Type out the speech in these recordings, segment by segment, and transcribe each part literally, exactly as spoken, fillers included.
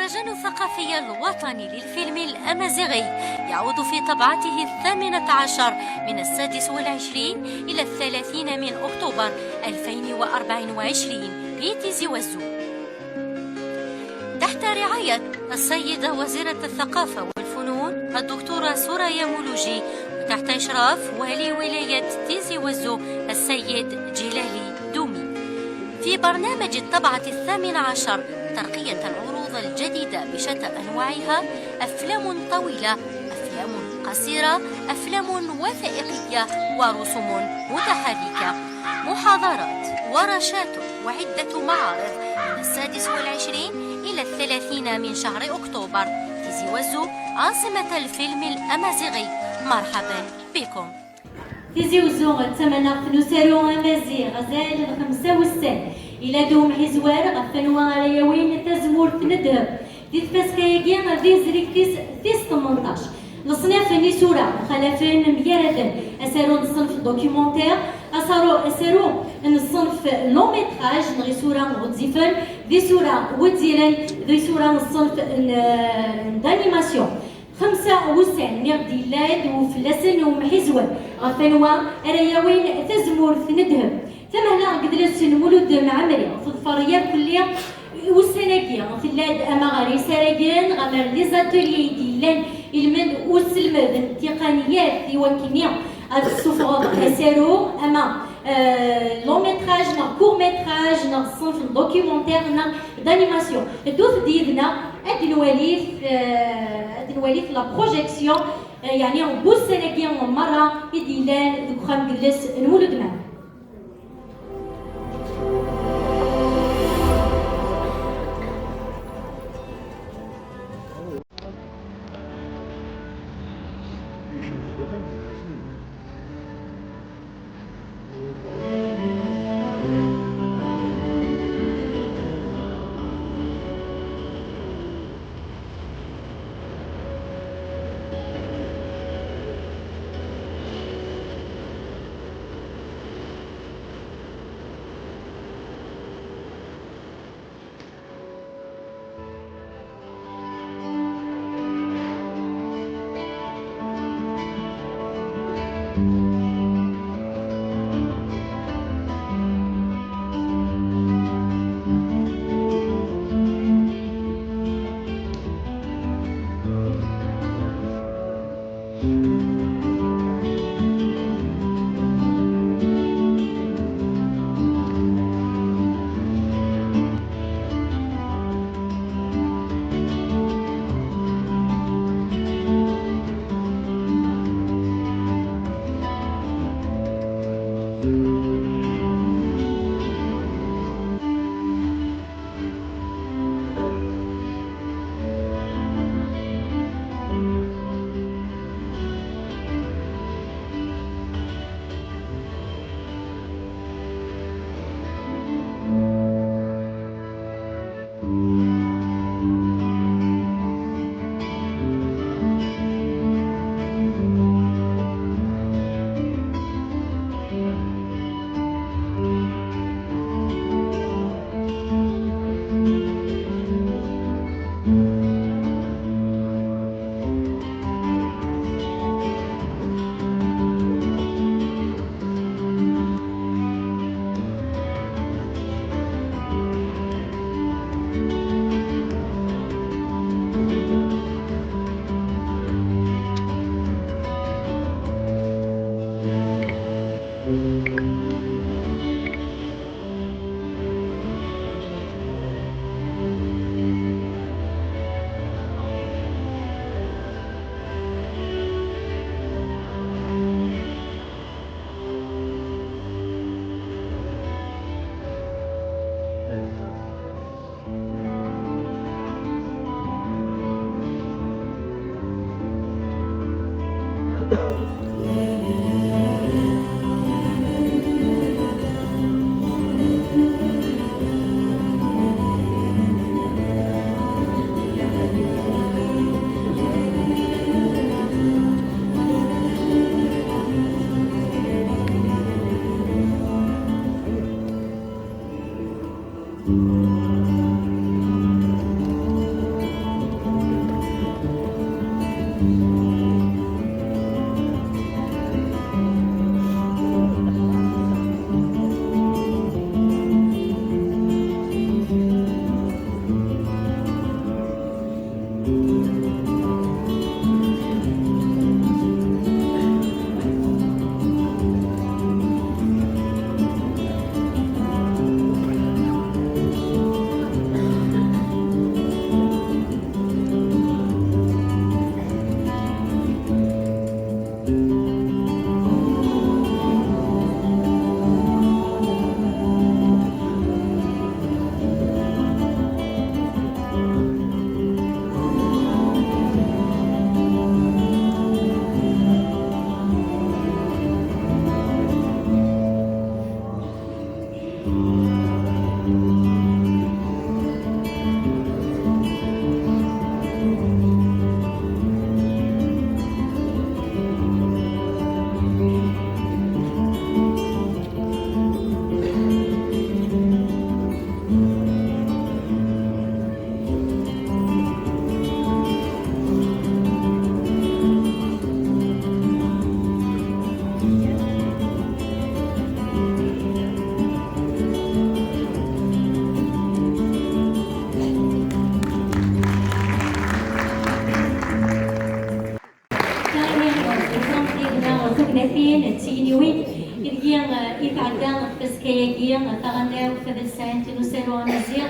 المهرجان الثقافي الوطني للفيلم الأمازيغي يعود في طبعته الثامنة عشر من السادس والعشرين إلى الثلاثين من أكتوبر ألفين وأربعة وعشرين في تيزي وزو، تحت رعاية السيدة وزيرة الثقافة والفنون الدكتورة سوريا مولوجي، وتحت إشراف والي ولاية تيزي وزو السيد جلالي دومي. في برنامج الطبعة الثامنة عشر، ترقية العروض الجديدة بشتى أنواعها: أفلام طويلة، أفلام قصيرة، أفلام وثائقية، ورسوم متحركة، محاضرات، ورشات، وعدة معارض من السادس والعشرين إلى الثلاثين من شهر أكتوبر. تيزي وزو، عاصمة الفيلم الأمازيغي، مرحبا بكم. Tizi Uzzu d tamaneɣt n usaru amaziɣ azal n xemsa wussan. Ila d umhizwar ɣef wanwa ara yawin tazmurt n ddheb. Di tfaska-agi d tizrigt-is tis tmenṭac. Leṣnaf n isura mxalafen mgaraden, asaru n ṣṣenf documentaire, asaru, asaru n ṣṣenf long métrage neɣ isura ɣezzifen, d isura wezzilen, d isura n ṣṣenf n, n, d'animation. Xemsa wussan, nniɣ-d, yella-d ufella-s n umhizwar ɣef wanwa ara yawin tazmurt n ddheb. Tamehla n yidles n Mulud Mɛemmri teḍfer irkelli ussan-agi, tella-d ama ɣer yisaragen, ama ɣer les ateliers i d-yellan, ilmend uselmed n ttiqaniyat i wakken ad tessufɣeḍ asaru, ama, euh, long métrage neɣ court métrage neɣ ṣṣenf n documentaire neɣ d'animation. Ddut-d yid-neɣ ad nwalit, euh, ad nwalit la projection, euh, yeɛni n wussan-agi merra i d-yellan deg uxxam n yidles n Mulud Mɛemmri. Tugnatin d tigniwin ideg i tɛedda tfaska-agi taɣelnawt tadelsant n usaru amaziɣ,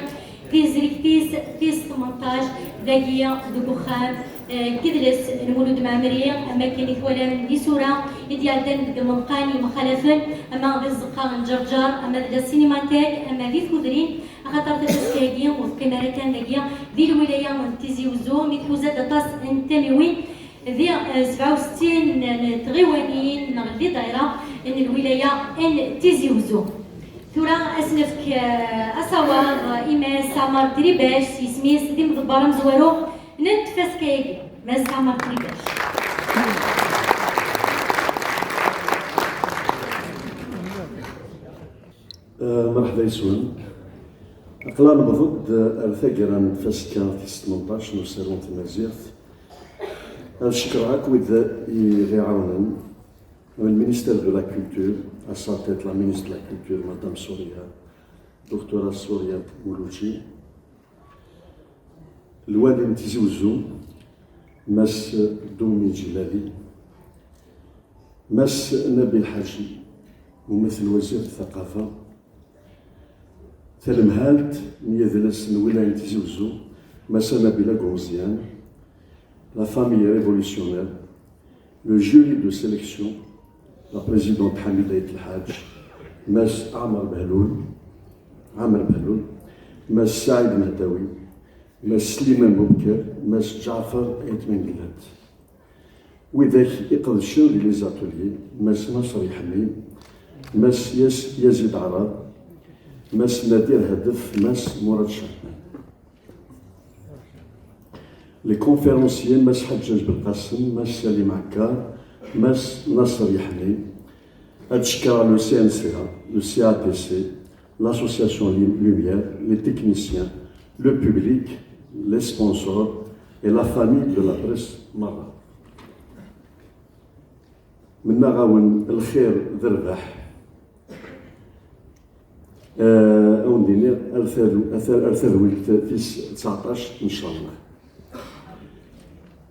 tizrigt-is tis tmenṭac dagi deg uxxam, eh, n yidles n Mulud Mɛemmri, am wakken i twalam d isura i d-iɛeddan deg imenqan yemxalafen, ama d tzeqqa n Ǧerǧer, ama d la Cinémathèque, ama di tudrin, axaṭer tafaska-agi ur teqqim ara kan dagi di lwilaya n Tizi Uzzu, mi tḥuza-d aṭas n tamiwin di, eh, sebɛa u settin n tɣiwanin neɣ di ddayra n lwilaya n Tizi Uzzu. Tura ad s-nefk, eh, asawaḍ, eh, i Mass Ɛmar Tribac, s yisem-is d imḍebber amezwaru n tfaska-agi. Mass Ɛmar Tribac. Eh, mreḥba yes-wen. Aql-aɣ newweḍ-d, eh, ar taggara n tfaska tis tmenṭac n usaru n tmaziɣt. Ad cekkreɣ akk wid i ɣ-iɛawnen, le ministère de la Culture, à sa tête la ministre de la Culture, Madame Souriya, Doctora Souriya Mouloudji, lwali n Tizi Uzzu, Mass Doumi Djilali, Mass Nabil Ḥaji, umatel wazir n ttaqafa, talemhalt n yidles n wilaya n Tizi Uzzu, Mass Nabil Agumzian, la famille révolutionnaire, le jury de sélection, la présidente Hamida Ayt Lḥaǧ, Mass Amer Behlul, Amer Behlul, Mass Saïd Mehdawi, Mass Sliman Bubker, Mass Ǧaɛfer Ayt Mengellat. Widak iqedcen di les ateliers, Mass Nasser Yeḥmi, Mass Yas-, Yazid Ɛrab, Mass Nadir Hadef, Mass Murad Chahman. Les conférenciers, Mass Ḥeǧǧaǧ Belqasem, Mass Salim Ɛekkar, Mass Nasser Yeḥmi. Ad cekkreɣ le C N C A, le C A D C, l'association Lim-, Lumière, les techniciens, le public, les sponsors et la famille de la presse merra. Mennaɣ-awen lxir d rrbeḥ. Eh, ad wen-d-iniɣ ar tadu-, ar ta-, ar tadwilt tis tseɛṭac, ncallah.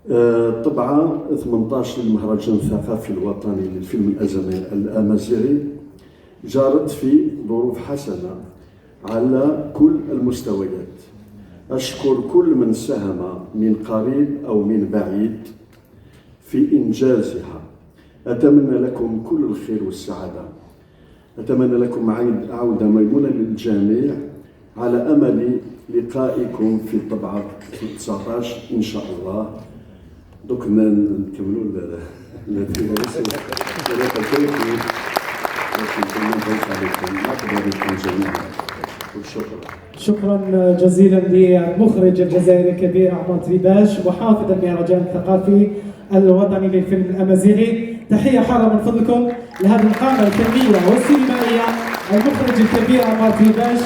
Eh, ṭṭebɛa tmenṭac n lmehraǧan الثقافي الوطني للفيلم الأزمي-، الأمازيغي جرت في ظروف حسنة على كل المستويات. أشكر كل من ساهم من قريب أو من بعيد في إنجازها. أتمنى لكم كل الخير والسعادة. أتمنى لكم عيد، عودة ميمونة للجميع، على أمل لقائكم في الطبعة تسعطاش إن شاء الله. دوك ن-، نكملوا ال-، ال-، الدرس. الله يبارك فيكم. مرحبا بكم جميعا. وشكرا. شكرا جزيلا للمخرج الجزائري الكبير عمار تريباش، محافظ المهرجان الثقافي الوطني للفيلم الأمازيغي. تحية حارة من فضلكم لهذه القامة الفنية والسينمائية، المخرج الكبير عمار تريباش،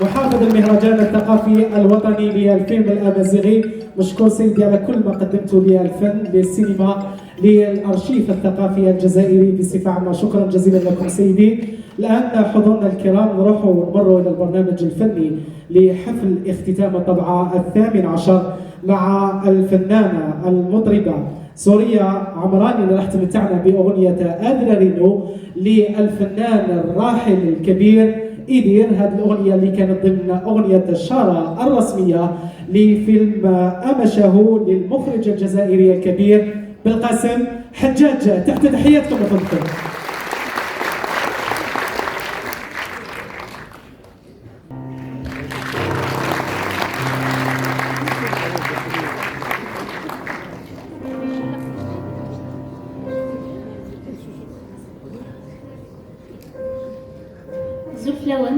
محافظ المهرجان الثقافي الوطني للفيلم الأمازيغي. مشكور سيدي على كل ما قدمته للفن، للسينما، للأرشيف الثقافي الجزائري بصفة عامة. شكرا جزيلا لكم سيدي. الآن حضورنا الكرام نروحوا ونمروا إلى البرنامج الفني لحفل اختتام الطبعة الثامن عشر مع الفنانة المطربة سوريا عمراني، اللي راح تمتعنا بأغنية أدرى رينو للفنان الراحل الكبير إيدير. هذه الأغنية اللي كانت ضمن أغنية الشارة الرسمية لفيلم أمشاهو للمخرج الجزائري الكبير بالقاسم حجاج. تحت تحياتكم وفضلكم. Azul fell-awen.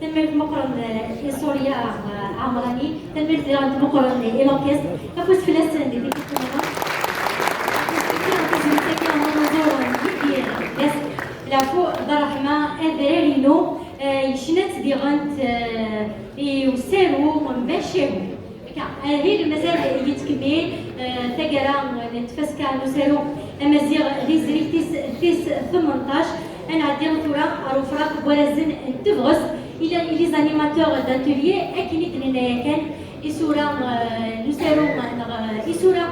Tanemmirt meqqren, eh, i Surya, eh, Ɛemrani. Tanemmirt diɣen meqqren i l'orchestre. Afus fell-asen di tikkelt-nniḍen. Tazmert-agi n unaẓur n Yidir Yes. Leɛfu d ṛṛeḥma, adrar-inu, eh, yecna-tt diɣen, eh, i usaru Macahu. Akka, ahil mazal yettkemmil, eh, taggara n tfaska n usaru amaziɣ di tezrigt tis, tis tmenṭac. Ad nɛeddi tura ɣer ufraq n warrazen n tebɣest, ila i les animateurs d'atelier, akken i d-nenna yakan, isura, eh, n usaru neɣ, eh, isura,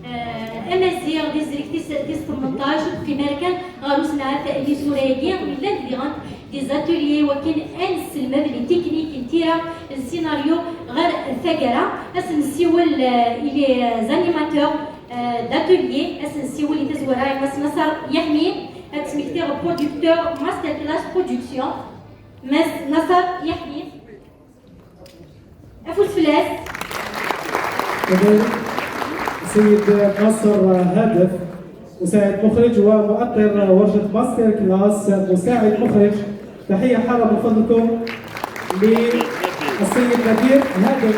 eh, amaziɣ di tezrigt tis, tis tmenṭac, ur teqqim ara kan ɣer usenɛet n yisura-agi, llant diɣen des ateliers wakken ad nesselmed les techniques n tira n scénario ɣer taggara. Ad s-nessiwel, eh, i les animateurs, eh, d'atelier, ad s-nessiwel i tazwara i Mass Naṣer Yeḥmi, ad d-smektiɣ producteur Masterclass Production, Mass Naṣer Yeḥmi. Afus fell-as. السيد ناصر هادف، مساعد مخرج ومؤطر ورشة ماستر كلاس، مساعد مخرج. تحية حارة من فضلكم للسيد نادر هادف.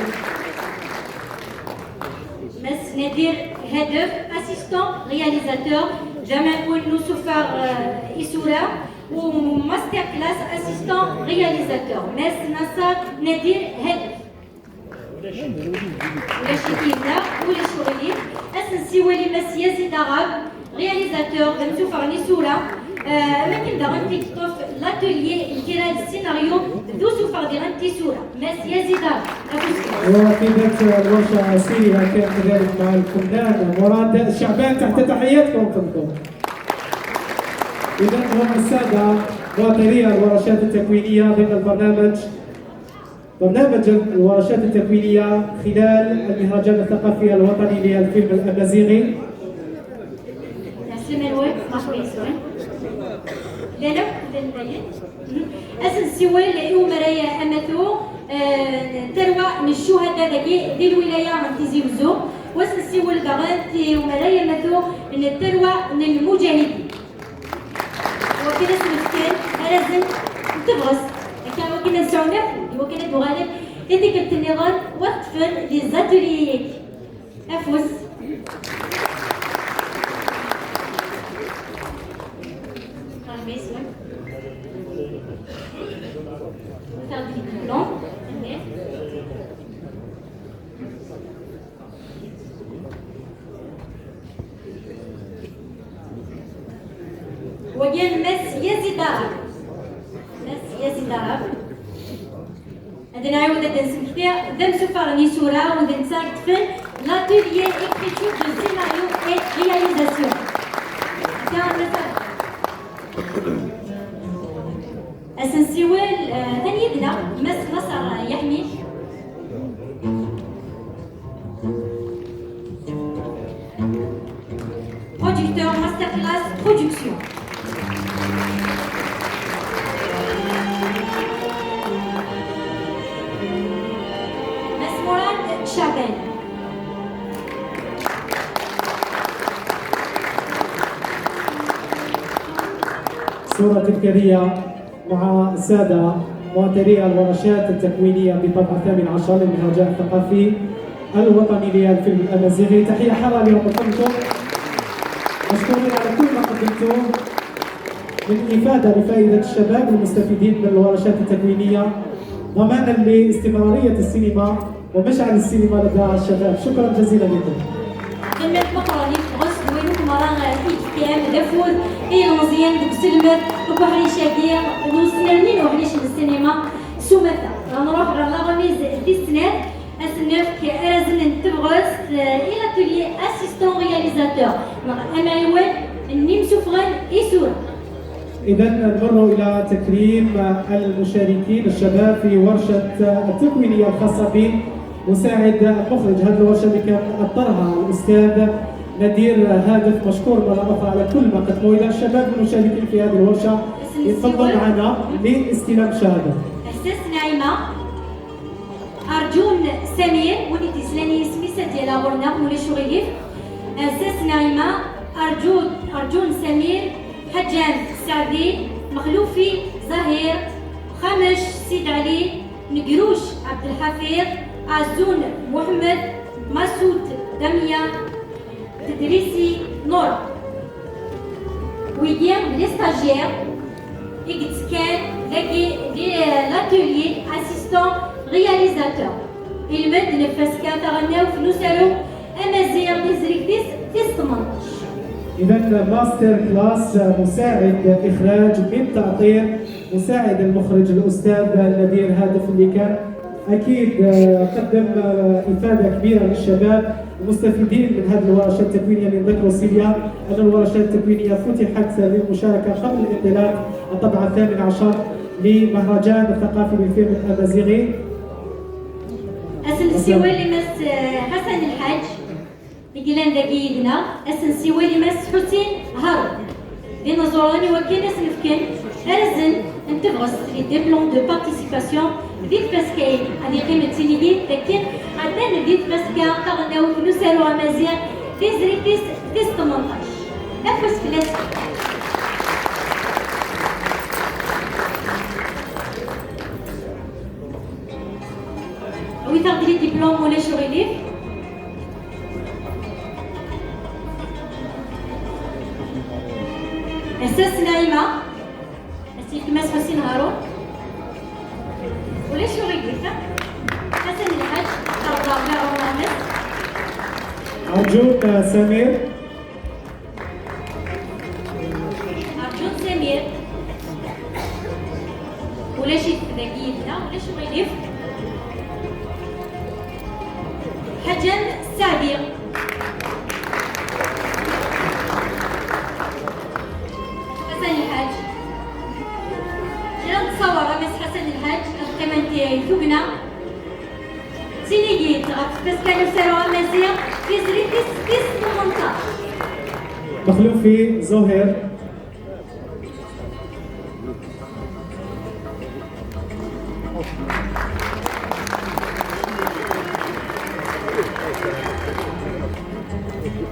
Mass Nadir Hadef, assistant réalisateur, Jamaïcain Nusufar, euh, Issoura, u masterclass assistant réalisateur. Mass Nassar Nadir Hadef. Ulac-it yella, ulac uɣilif. Ad s-nsiwel i Mass Yazid Arab, réalisateur, d amsufeɣ n isura. Euh, am akken daɣen i yeṭṭef l'atelier n tira d scénario d usufeɣ diɣen n tisura. Mass Yazid Arab, afus. وأكيد الورشة السينما كانت كذلك مع الفنان مراد شعبان، تحت تحياتكم كلكم. إذا هم السادة معطري الورشات التكوينية ضمن البرنامج، برنامج الورشات التكوينية خلال المهرجان الثقافي الوطني للفيلم الأمازيغي. Ɛeslama-nwen, marḥba yes-wen. Llan akk d lmayen. Ad s-nsiwel i umaray amatu, eh, n tarwa n ccuhada dagi di lwilaya n Tizi Wezzu, u ad s-nsiwel daɣen i umaray amatu n tarwa n lmujahidin. Wakken ad s-nefken arazen n tebɣest, akka wakken ad sɛun afud, wakken ad uɣalen i tikkelt nniḍen, u ad ṭṭfen les ateliers-agi. Afus. Marḥba yes-wen. Taɣ-d diplôme. Wagi n Mass Yazid Arab. Mass Yazid Arab. Ad nɛiwed ad d-nsmekti d amsufeɣ n yisura u d netta i yeṭṭfen l'atelier écriture de scénario et réalisation. Ad s-nsiwel, eh, atan yid-neɣ Mass Naser Yeḥmi. Producteur masterclass production. Mass Mourad Chaben. صورة تذكارية مع السادة معطري الورشات التكوينية بطبع الثامن عشر للمهرجان الثقافي الوطني للفيلم الأمازيغي. تحية حارة لهم بكلكم. مشكورين على كل ما قدمتوه من إفادة لفائدة الشباب المستفيدين من الورشات التكوينية، ضمانا لاستمرارية السينما ومشعل السينما لدى الشباب. شكرا جزيلا لكم. Tanemmirt meqqren i tebɣest d wayen akk merra i d-tefkam d afud i yilmeẓyen deg uselmed deg uḥric-agi n usnerni n uḥric n ssinima s umata. Nruḥ ɣer la remise tis snat, ad s-nefk arazen n tebɣest, eh, i l'atelier assistant réalisateur neɣ amɛiwen n yimsufɣen isura. إذا نمر إلى تكريم المشاركين الشباب في ورشة التكوينية الخاصة بمساعد المخرج. هذه الورشة اللي كان أطرها الأستاذ نذير هادف، مشكور مرة أخرى على كل ما قدموا. إذا الشباب المشاركين في هذه الورشة يتفضلوا معنا لاستلام شهادة. Ass-a s Naima, Arǧun Samir, win i d-yeslan i yisem-is ad d-yala ɣur-neɣ, ma ulac uɣilif. Ass-a s Naima, Arǧun, Arǧun Samir, Ḥaǧan Saɛdi, Mexlufi Zahir, Xamec Sid Ɛli, Negruc Ɛebdelḥafiḍ, Ɛezzun Muḥemmed, Masud Damya, Tedrisi Nora. Wigi d les stagiaires i yettekkan dagi di, euh, l'atelier assistant réalisateur. Ilmend n tfaska taɣelnawt n usaru amaziɣ tizrigt-is tis tmenṭac. إذا ماستر كلاس مساعد إخراج من تأطير مساعد المخرج الأستاذ نذير هادف اللي كان أكيد، آه، قدم، آه، إفادة كبيرة للشباب المستفيدين من هذه الورشات التكوينية. اللي نذكروا سيليا أن الورشات التكوينية فتحت للمشاركة قبل الانطلاق الطبعة الثامن عشر لمهرجان الثقافي للفيلم الأمازيغي. Ad s-nsiwel i Mass, eh, Ḥasan Lḥaǧ, i yellan dagi yid-neɣ, ad s-nsiwel i Mass Ḥusin Harun. D inaẓuren i wakken ad s-nefken arzen n tebɣest, les diplômes de participation, di tfaska-agi. Ad yeqqim d tinigin dakken atan di tfaska taɣelnawt n usaru amaziɣ, tizrigt-is tis tmenṭac. Afus fell-asen. Awit-aɣ-d les diplômes, ulac uɣilif. Ass-a s Naima, ass-a Mass Ḥusin Harun. Ulac uɣilif, ha? Ḥasan Lḥaǧ, Ṛebbi Ṛebbi Ṛemḍan-is. Arǧun, ah, Samir. Arǧun Samir. Ulac-it dagi yella, ulac uɣilif. Ḥaǧan Saɛdi. Ḥasan Lḥaǧ. Lufi Zoher.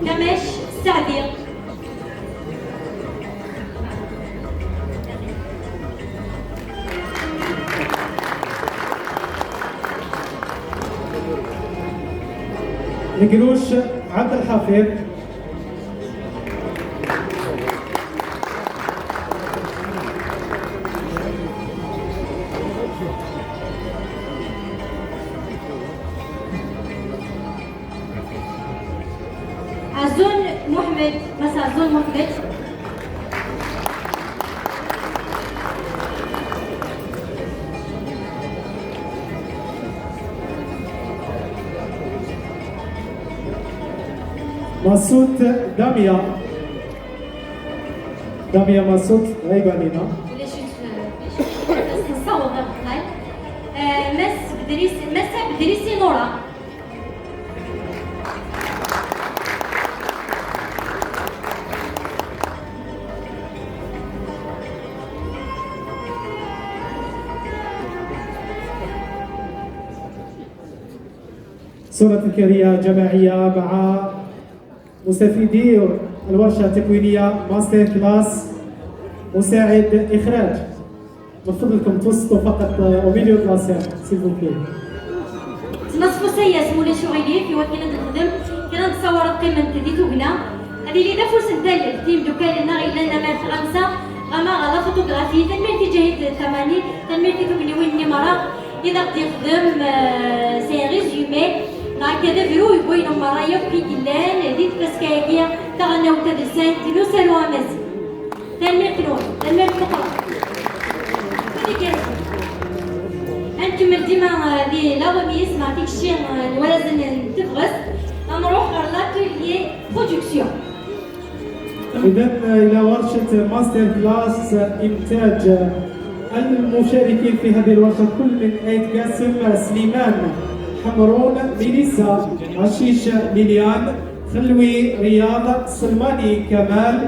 Kamac Saɛdi. Negruc Ɛebdelḥafiḍ. Azun Muḥemmed, Mass Azun Muḥemmed. Massoud Damia. Damia Massoud, ɣiba lina. Ulac-itt, ulac-itt, nessaweḍ abeqqal. Eh, Mass Bedris, Massa Bedrisi Nura. صورة ذكرية جماعية مع مستفيدي الورشة التكوينية ماستر كلاس مساعد إخراج. من فضلكم توسطوا فقط au milieu de la salle, s'il vous plaît. Tnaṣfu sayas mulac uɣilif i wakken ad nexdem kra n tṣawara qqiment di tugna. Ad yili d afus n tallelt i yimeddukal-nneɣ yellan ama ɣer tɣamsa, ama ɣer la photographie. Tanemmirt i Ǧahid Tamani, tanemmirt i tugniwin-nni merra i d aɣ-d-yexdem, euh, c'est un résumé neɣ akka d abruy n wayen merra yakk i yellan di tfaska-agi taɣelnawt tadelsant n usaru amaziɣ. Tanemmirt-nwen, tanemmirt meqqren. Ad nkemmel dima, euh, di la remise neɣ tikci, euh, n warrazen n tebɣest. Ad nruḥ ɣer l'atelier production. إذن إلى ورشة ماستر كلاس إنتاج. المشاركين في هذه الورشة كل من آيت قاسم، سليمان، حمرون، ميليسا، عشيش، ليليان، خلوي، رياض، سلماني، كمال،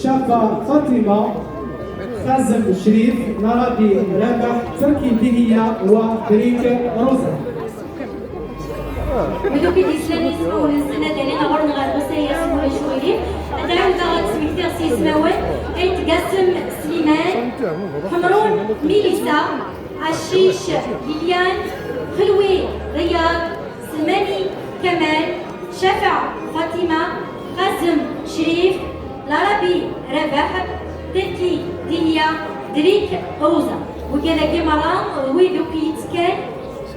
شفا، فاطمة، خازم، شريف، نرابي، رابح، تركي، ديهية، ودريك، روزا. Wid akk i d-yeslan ismawen-nsen ad alin ɣur-neɣ ɣer usayes n ucwili. Ad ɛawdeɣ ad smektiɣ s yismawen: Ayt Gasem Sliman, Ḥemrun Milisa, Acic Lilyan, Xelwi Riyad, Selmani Kamal, Cafaɛ Fatima, Xazem Crif, Larabi Rabaḥ, Terki Dinya, Drik Ṛuza. Wigad-agi merra d wid akk yettekkan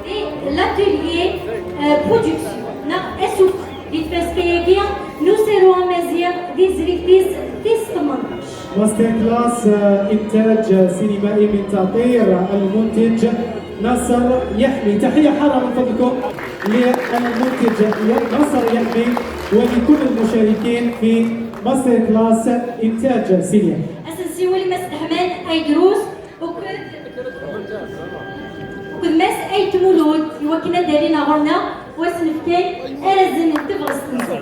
di l'atelier, euh, production neɣ asufeɣ di tfaska-agi n usaru amaziɣ di tezrigt-is tis tmenṭac. ماستر كلاس، آه، إنتاج سينمائي من تأطير المنتج ناصر يحمي. تحية حارة من فضلكم للمنتج ناصر يحمي ولكل المشاركين في ماستر كلاس إنتاج سينما. Ad sen-nsiwel i Mass Deḥman Aydrus akked, akked Mass Ayt Mulud i wakken ad d-alin ɣur-neɣ u ad sen-fken arrazen n tebɣest-nsen.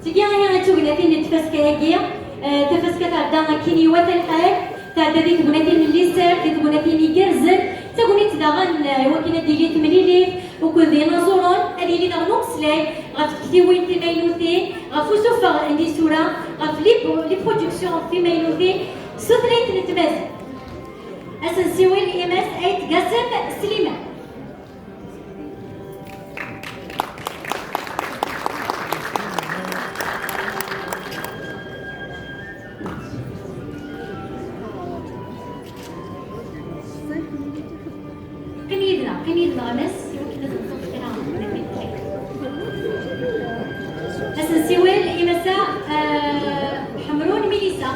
Tigi ihi d tugnatin n tfaska-agi, eh, tafaska tɛedda akkin i wat lḥal, tɛedda di tegnatin n liser, di tegnatin igerrzen, d tagnit daɣen, eh, i wakken ad d-tili temlilit, akked inaẓuren, ad yili daɣen umeslay ɣef tektiwin timaynutin, ɣef usufeɣ n yisura, ɣef les, les productions timaynutin s tutlayt n tmaziɣt. Ad sen-nsiwel i Mass Ayt Gasem Sliman. Qqim yid-neɣ, qqim yid-neɣ a Mass, i wakken ad nexdem kra. Ad sen-nsiwel i Massa, eh, Ḥemrun Milisa.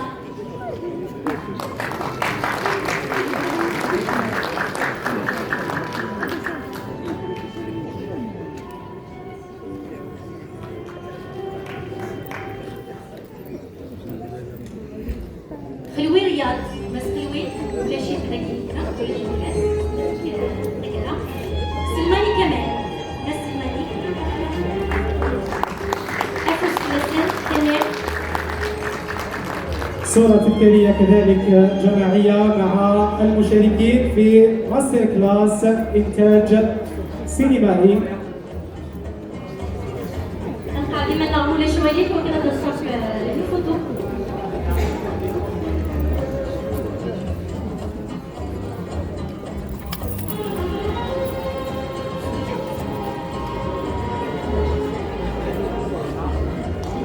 Xelwi Riyad, Aselway, ulac-it dagi, ulac-it dagi. Selmani Kamal. Aselmani. Afus fell-asen, Kamal. صورة تذكارية كذلك جماعية مع المشاركين في ماستر كلاس إنتاج سينمائي. Nqeɛd iman-nneɣ ulac aɣilif, ur kra d nṣaf, euh, les photos.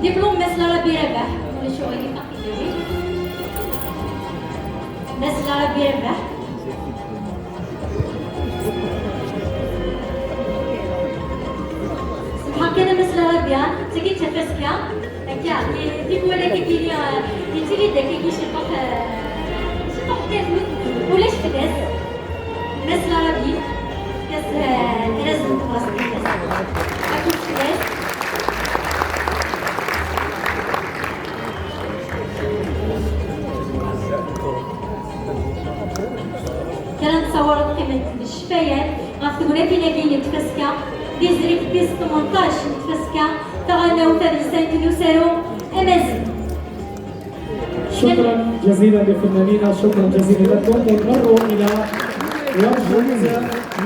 Diplôme Mass Larabi Rabaḥ, ulac aɣilif. Mass Larabi Rabaḥ. Semḥeɣ kan a Mass Larabi, ah, d tagi d tafaska. Akka, ti-, tikwal akka kini, ah, yettili-d akka kini ciṭuḥ, ah, ciṭuḥ n tafut, ulac fell-as. Mass Larabi, kas, ah, trazem tebɣas fell-as. Akken fell-as. Kra n tṣawaṛt qqiment d ccfayat ɣef tegnatin-agi n tfaska, di tezrigt tis tmenṭac n tfaska taɣelnawt tadelsant n usaru amaziɣ. شكرا جزيلا لفنانينا، شكرا جزيلا لكم. ونمر إلى ورشة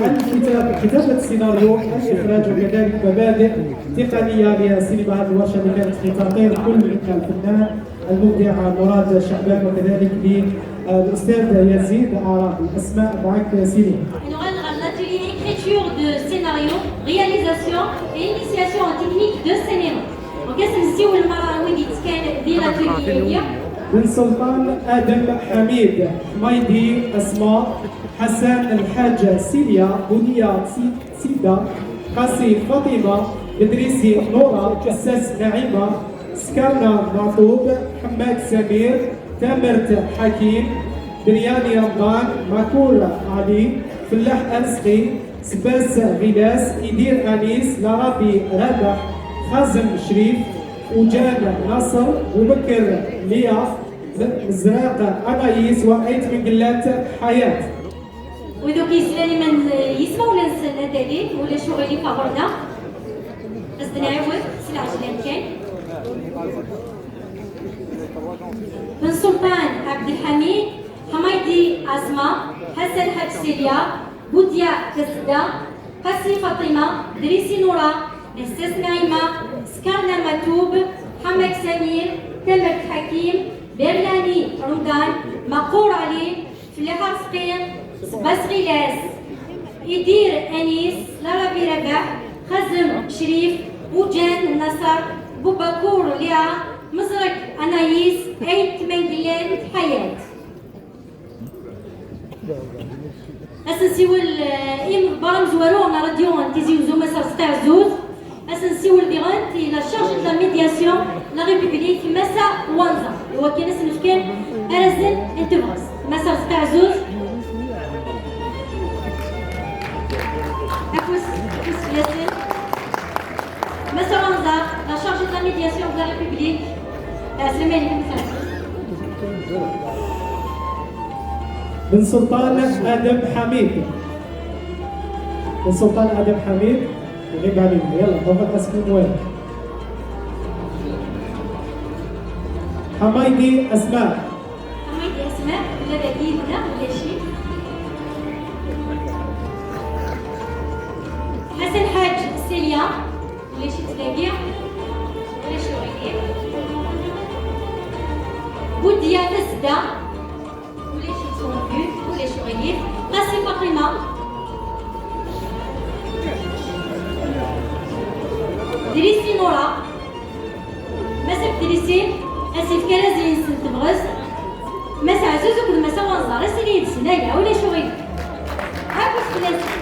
الكتاب، كتابة السيناريو، الإخراج، وكذلك مبادئ تقنية للسينما. هذه الورشة اللي كانت في تقرير كل الفنان المبدع مراد شعبان، وكذلك للأستاذ يزيد عرابي. الأسماء معك سيدي. Nɣal ɣer l'atelier écriture de scénario, réalisation et initiation en technique de cinéma. Donc, ad s-nsiwel merra i wid yettekkan di l'atelier-agi. بن سلطان آدم حميد، حميدي أسماء، حسن الحاج سيليا، بنية سي-، سيدا، قاسي فاطمة، بدريسي نورا، أساس نعيمة، سكرنا معطوب، حماد سمير، تامرت حكيم، برياني رمضان، ماكور علي، فلاح أرزقي، سباس غيلاس، إدير أنيس، لارابي رابح، خازم شريف، وجان ناصر، وبكر ليا، مزراق أنايس، وأيت من قلات حياة. Wid akk yeslan iman yismawen-nsen ad d-alin, ulac uɣilif ɣur-neɣ. Ad s-d-nɛiwed s lɛejlan kan. Bn Selṭan Ɛebdelḥamid, Ḥamaydi Ɛasma, Ḥasan Ḥaǧ Silya, Budya Tasedda, Qasi Faṭima, Drisi Nura, Lessas Naɛima, Skarna Matub, Ḥamak Samir, Tamert Ḥakim, Berlani Rudan, Maqur Ɛli, Felliḥ Arezqi, Sbas Ɣilas, Idir Anis, Larabi Rabaḥ, Xazem Crif, Uǧan Naṣer, Bubakur Liɛa, Meẓrek Anayis, Ayt Tmangellant Ḥayat. Ad s-nsiwel, eh, i imḍebber amezwaru n ṛṛadyu n Tizi Uzzu, Mass Arezqi Ɛezzuz. Ad s-nsiwel diɣen i la chargée de la médiation de la République, Massa Wanza. I wakken ad s-nefken arazen n tebɣest. Massa Arezqi Ɛezzuz. Afus, afus fell-asen. Massa Wanza, la chargée de la médiation de la République. Ɛeslama-inek, Massa Ɛezzuz. بن سلطان آدم حميد. بن سلطان آدم حميد. يغيب علينا. يلا، بابا، اسمه وين؟ حمايدي أسماء. حمايدي أسماء، لا، لا، لا، لا، لا، شيء. حسن حاج سيليا. Ulac-itt dagi. Ulac uɣilif. Budya Tasedda. Ulac-itt, ulac uɣilif. Qasi Faṭima. Drisi Nura. Massa Bedrisi, ad s-yefk arazen-nsen tebɣest. Massa Ɛezzuz akked Massa Wanẓar, ad s-ini yid-sen aya, ulac uɣilif. Afus fell-asen.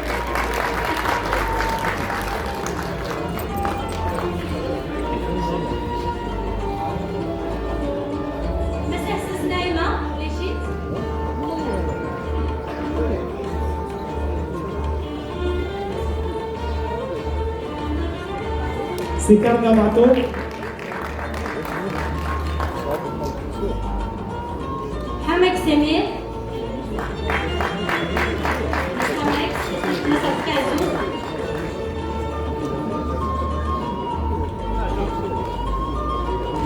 Massa Ḥsas Naɛima, ulac-it. Sikarna Maɛṭub. Ḥamak Samir. Mass Alex, Mass Kazou.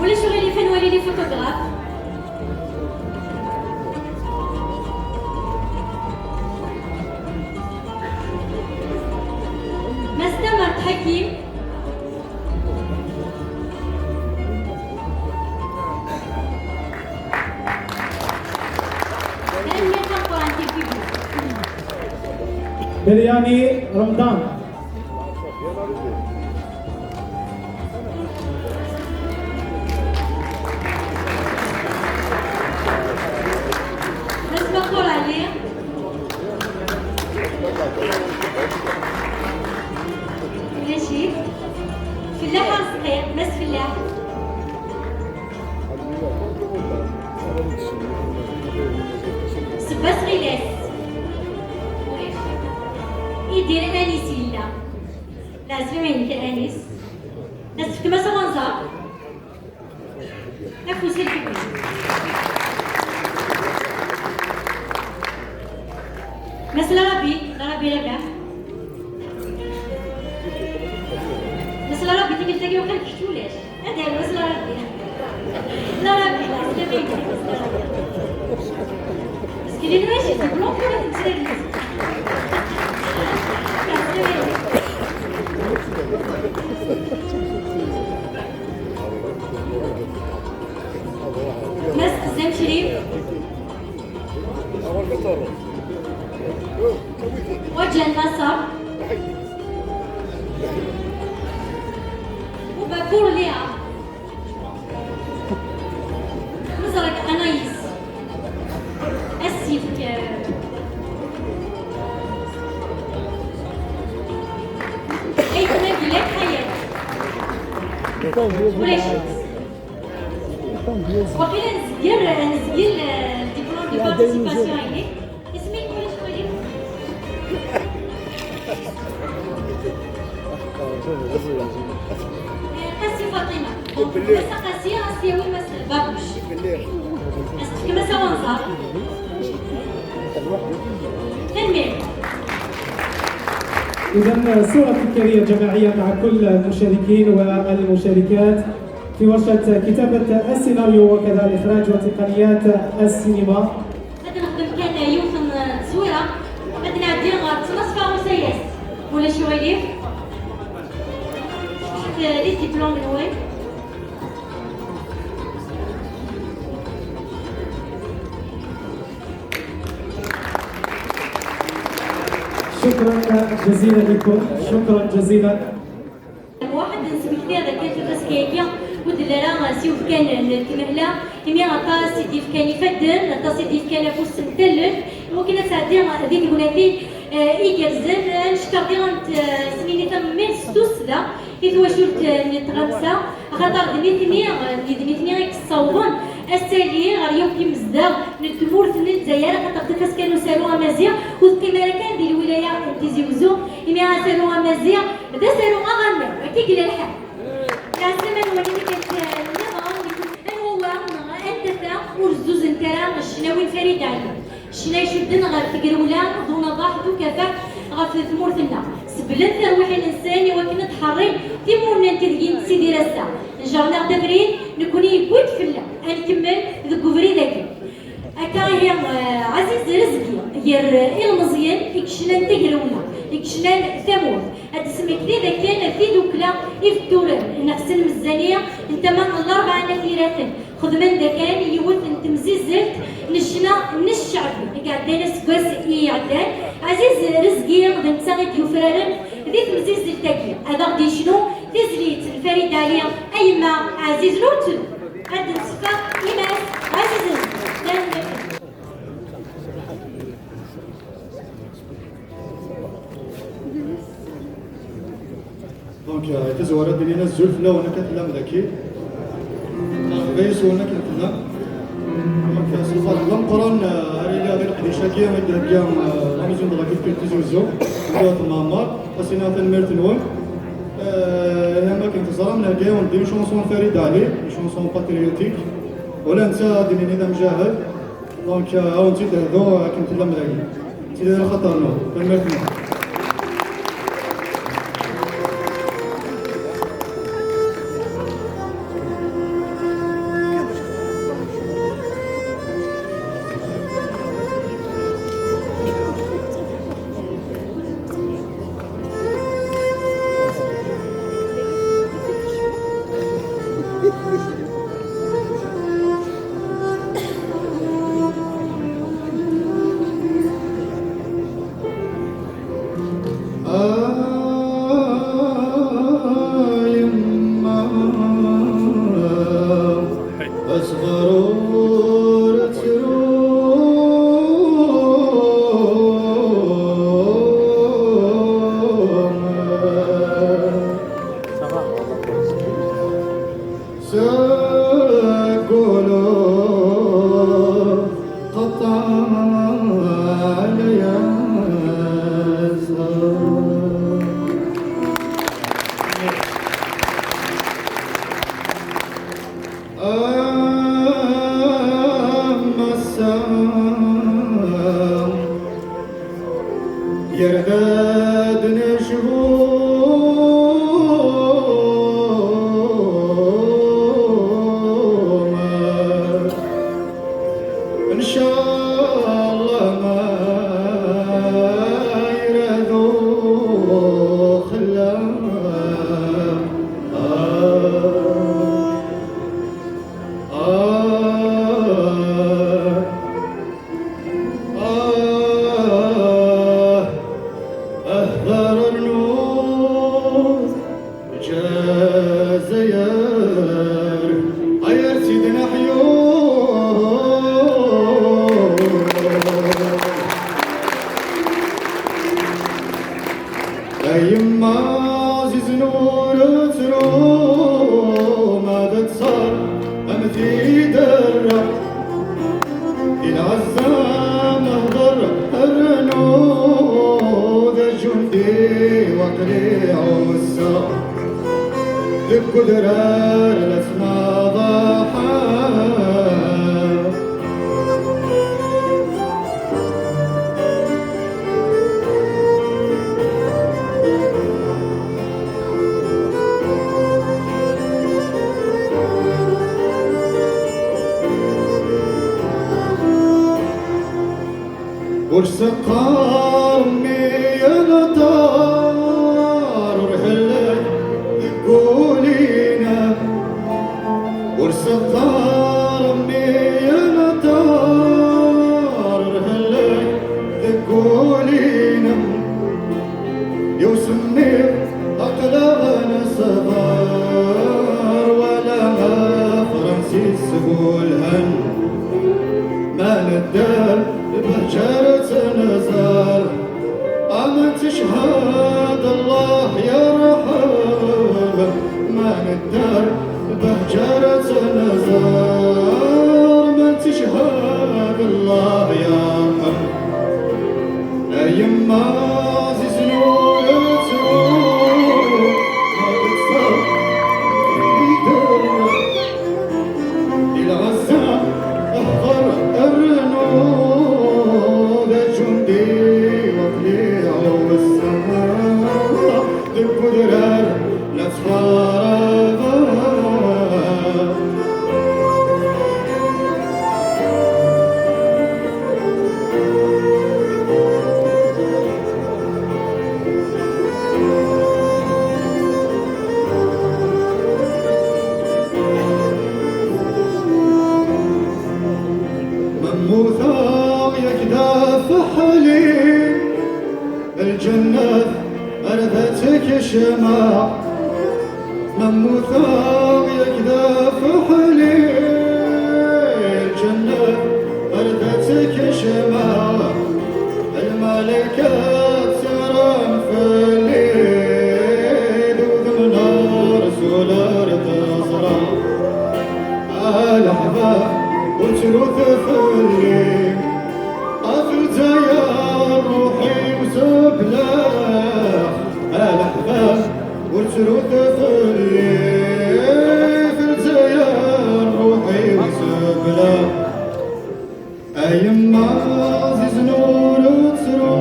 Ulac aɣilif ad nwali les photographes. Mass Tamart Hakim. Tanemmirt tameqqrant i Bibi. Biryani Remḍan. Mass Maqqur Ɛli. Ulac-it. Fellaḥ Arezqi, Mass Fellaḥ. Sebbas Ɣilas. Ulac-it. Idir Anis yella. Lɛeslama-inek a Anis. Ad tefkem-as awenẓar? Afus i lḥebbi. Mass Larabi, Larabi Rabaḥ. Mass Larabi, tikkelt-agi waqil kečč ulac. Ad d-yaru Mass Larabi. Larabi, Larabi. Parce que les nuages, c'est blanc, c'est Mass Xezzam Crif. Waǧen Naṣer. Ubakur Liya. Neẓra-k Anaïs. Asif. Aytma Gilak Ḥayat. Ulac-it. Waqila nezgel, nezgel, eh, diplôme de participation-inek. Isem-ik ulac wali? Eh, Qasi Faṭima. Donc, Mass Qasi, ad s-yawi Mass Babuc. Ad s-tefkem Mass Awenẓar. Tanemmirt. إذن صورة تذكارية جماعية مع كل المشاركين والمشاركات في ورشة كتابة السيناريو وكذا الإخراج وتقنيات السينما. Ad nexdem kan yiwet n tteswira, ad nɛeddi ɣer ttnaṣfa usayas. Ulac uɣilif. Ḥet les diplômes-nwen. شكرا جزيلا لكم، شكرا جزيلا. Waḥed, nesmekti-d akken tafaska-agi ur d-telli ara s yiwet kan n tmehla, imi aṭas i d-yefkan ifadden, aṭas i d-yefkan afus n tallelt, iwakken ad tɛeddi di tegnatin, eh, igerrzen. Ad neckeṛ diɣen, eh, s nini tanemmirt s tussda i twacult, eh, n tɣamsa, axaṭer d nitni, eh, d nitni i yessawḍen ass-agi ɣer yakk imezdaɣ n tmurt n Lezzayer, axaṭer tafaska n usaru amaziɣ ur teqqim ara kan di lwilaya n Tizi Wezzu, imi asaru amaziɣ d asaru aɣelnaw, akka i yella lḥal. Lɛeslama-nwen i tikkelt nniḍen, anwa wa neɣ anta ta ur zzuzent ara ccnawi n Farid Ɛli? Ccna icudden ɣer tegrewla d unaḍaḥ d ukafaḥ ɣef tmurt-nneɣ. Seblen tirwiḥin-nsen i wakken ad ḥerrin timunent ideg i nettidir ass-a. Njerren-aɣ-d abrid, nekkni yewwi-d fell-aɣ ad nkemmel deg ubrid-agi. Akka ihi, eh, Ɛaziz Rezgi, gar, eh, ilmeẓyen i yecnan tagrewla, i yecnan tamurt, ad d-smekti d akken tidukla Ibetturen n Ḥsen Mezzani n tama n Larebɛa n At Yiraten xedmen-d akken yiwet n temzizzelt n ccna n cceɛbi i iɛeddan aseggas i iɛeddan. Ɛaziz Rezgi d netta i d-yufraren di temzizzelt-agi, ad aɣ-d-yecnu tizlit n Farid Ɛli, A yemma ɛzizen ur ttru. Ad d-nesseffer i Mass Ɛaziz Rezgi. Donc, euh, tazwara ad d-inin azul fell-awen akka tellam daki. Merḥba yes-wen akken tellam. Donc, euh, s lferḥ d ameqqran, euh, ara iliɣ di leqdic-agi i d-thegga, euh, la maison de la culture Tizi Wezzu, Mlihat Mɛemmer, ad s-iniɣ tanemmirt-nwen. Euh, am akken teẓram, nhegga-yawen-d une chanson n Farid Ali, une chanson patriotique. Ula netta ad d-nini d amjahed. Donc, euh, on dit de dos, euh, comme tu l'as dit. C'est de la Khatarno. Permettez-moi. آه يما، أصغر تروم. سقولو قطع عليا الزهر. أما الساعة يرقد نشوم. إن شاء الله ما يرادو خلا. آه. آه. آه، أهدر النور جزائر، غير سيدنا حيوم. أيما عزيز نور تروم، هذا تصار أمثي درة. العزة نهضر الرنود، جندي وقلي عزة. ذك درار لسنا ضحى. ورسقار مي نطار ورهلك قولينا. ورسقار مي نطار ورهلك قولينا. يوسمي أقلغ نصغر ولا ما فرنسيس قولهن. ما ندار بهجرة نزار، أما تشهد الله يرحم. ما ندار بهجرة نزار، ما تشهد الله يرحم. يما عزيز نور تروح، ما تكسر يدور. الغزال احضر الرنود، جندي وقليع والسماء، ذب درار لا تحارب. مموثة يكدف حليب الجنة أرثتك شمع. مموثة يكدف حليب الجنة أرثتك شمع. الملكة تسرم في الليل وذمنا رسول أرض زرع. الحباب وتروث في الليل. قتلت يا روحي وسبلاخ. الحباب وتروث في الليل. قتلت يا A yemma ɛzizen ur ttru,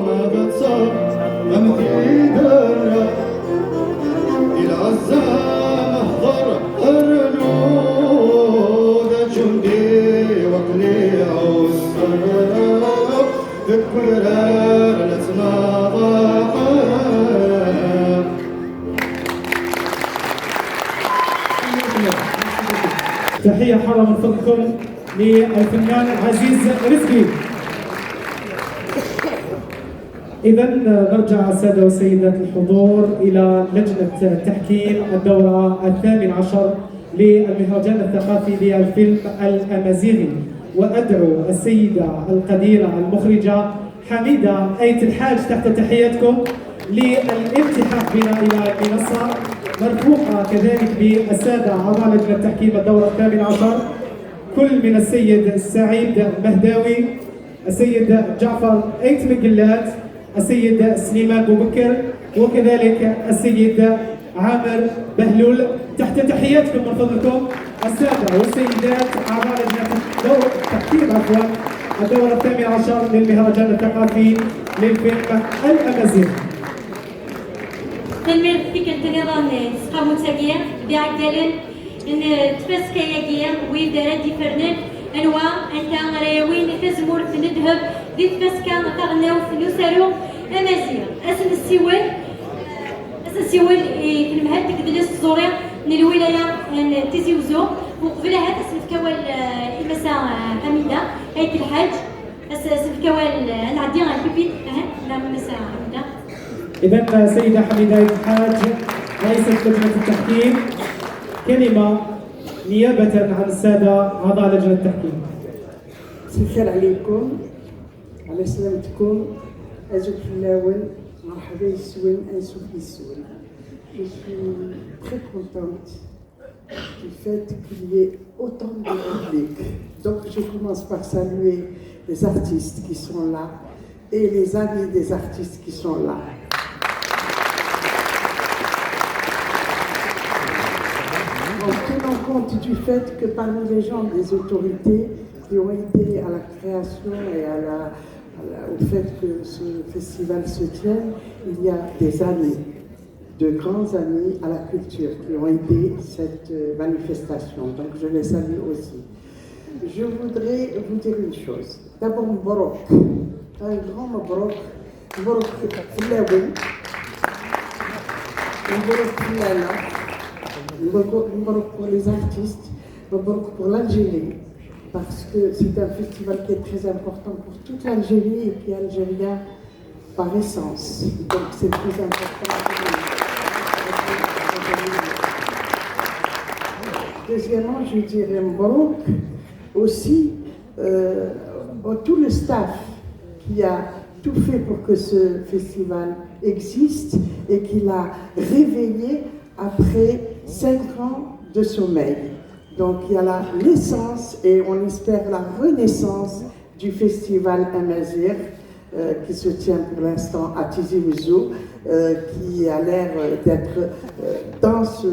ma d ttaɣ am tidara, i lɛezza ma hḍer rnu, d aǧundi waqli ɛusseɣ, deg udrar la ttnaḍaḥeɣ. تحية حارة من فضلكم للفنان عزيز رزقي. إذا نرجع السادة والسيدات الحضور إلى لجنة تحكيم الدورة الثامن عشر للمهرجان الثقافي للفيلم الأمازيغي، وأدعو السيدة القديرة المخرجة حميدة آيت الحاج تحت تحياتكم للالتحاق بنا إلى المنصة، مرفوقة كذلك بالسادة أعضاء لجنة تحكيم الدورة الثامن عشر، كل من السيد سعيد مهداوي، السيد جعفر آيت مقلات، السيد سليمان بوبكر، وكذلك السيد عامر بهلول. تحت تحياتكم من فضلكم السادة والسيدات أعضاء لجنة دور تحكيم، عفوا، الدورة الثامنة عشر للمهرجان الثقافي للفيلم الأمازيغي. Tanemmirt i tikkelt niḍen n tesqamut-agi d iɛeggalen n tfaska-agi, wid ara d-ifernen anwa anta ara yawin tazemmurt n ddheb di tfaska taɣelnawt n usaru amaziɣ. Ad s-nessiwel, ad s-nessiwel i tnemhalt deg tedlist tẓuri n lwilaya n Tizi Wezzu. Uqbel ahat ad s-nefk awal, eh, i Massa, eh, Ḥamida Ayt Lḥaǧ. As-, as-nefk awal, eh, ad nɛeddi ɣer Pipit, aha, neɣ Massa Ḥamida. إذا السيدة حميدة الحاج، رئيسة لجنة التحكيم، كلمة نيابة عن السادة أعضاء لجنة التحكيم. مساء الخير عليكم، على سلامتكم، أزول فلاون، مرحبا يسون، أنسوك يسون. Je suis très contente du fait qu'il y ait autant de public. Donc je commence par saluer les artistes qui sont là et les amis des artistes qui sont là. En tenant compte du fait que parmi les gens, des autorités qui ont aidé à la création et à la, à la- au fait que ce festival se tienne, il y a des amis, de grands amis à la culture qui ont aidé cette, euh, manifestation. Donc je les salue aussi. Je voudrais vous dire une chose. D'abord, مبروك. Un grand مبروك. مبروك فلاون. مبروك فلانة. مبروك، مبروك pour les artistes. مبروك pour l'Algérie. Parce que c'est un festival qui est très important pour toute l'Algérie et qui est algérien par essence. Donc c'est très important. Deuxièmement, je dirais مبروك aussi, euh, à tout le staff qui a tout fait pour que ce festival existe et qui l'a réveillé après cinq ans de sommeil. Donc il y a la naissance et on espère la renaissance du festival Amazigh, euh, qui se tient pour l'instant à Tizi Ouzou, euh, qui a l'air, euh, d'être, euh, dans ce,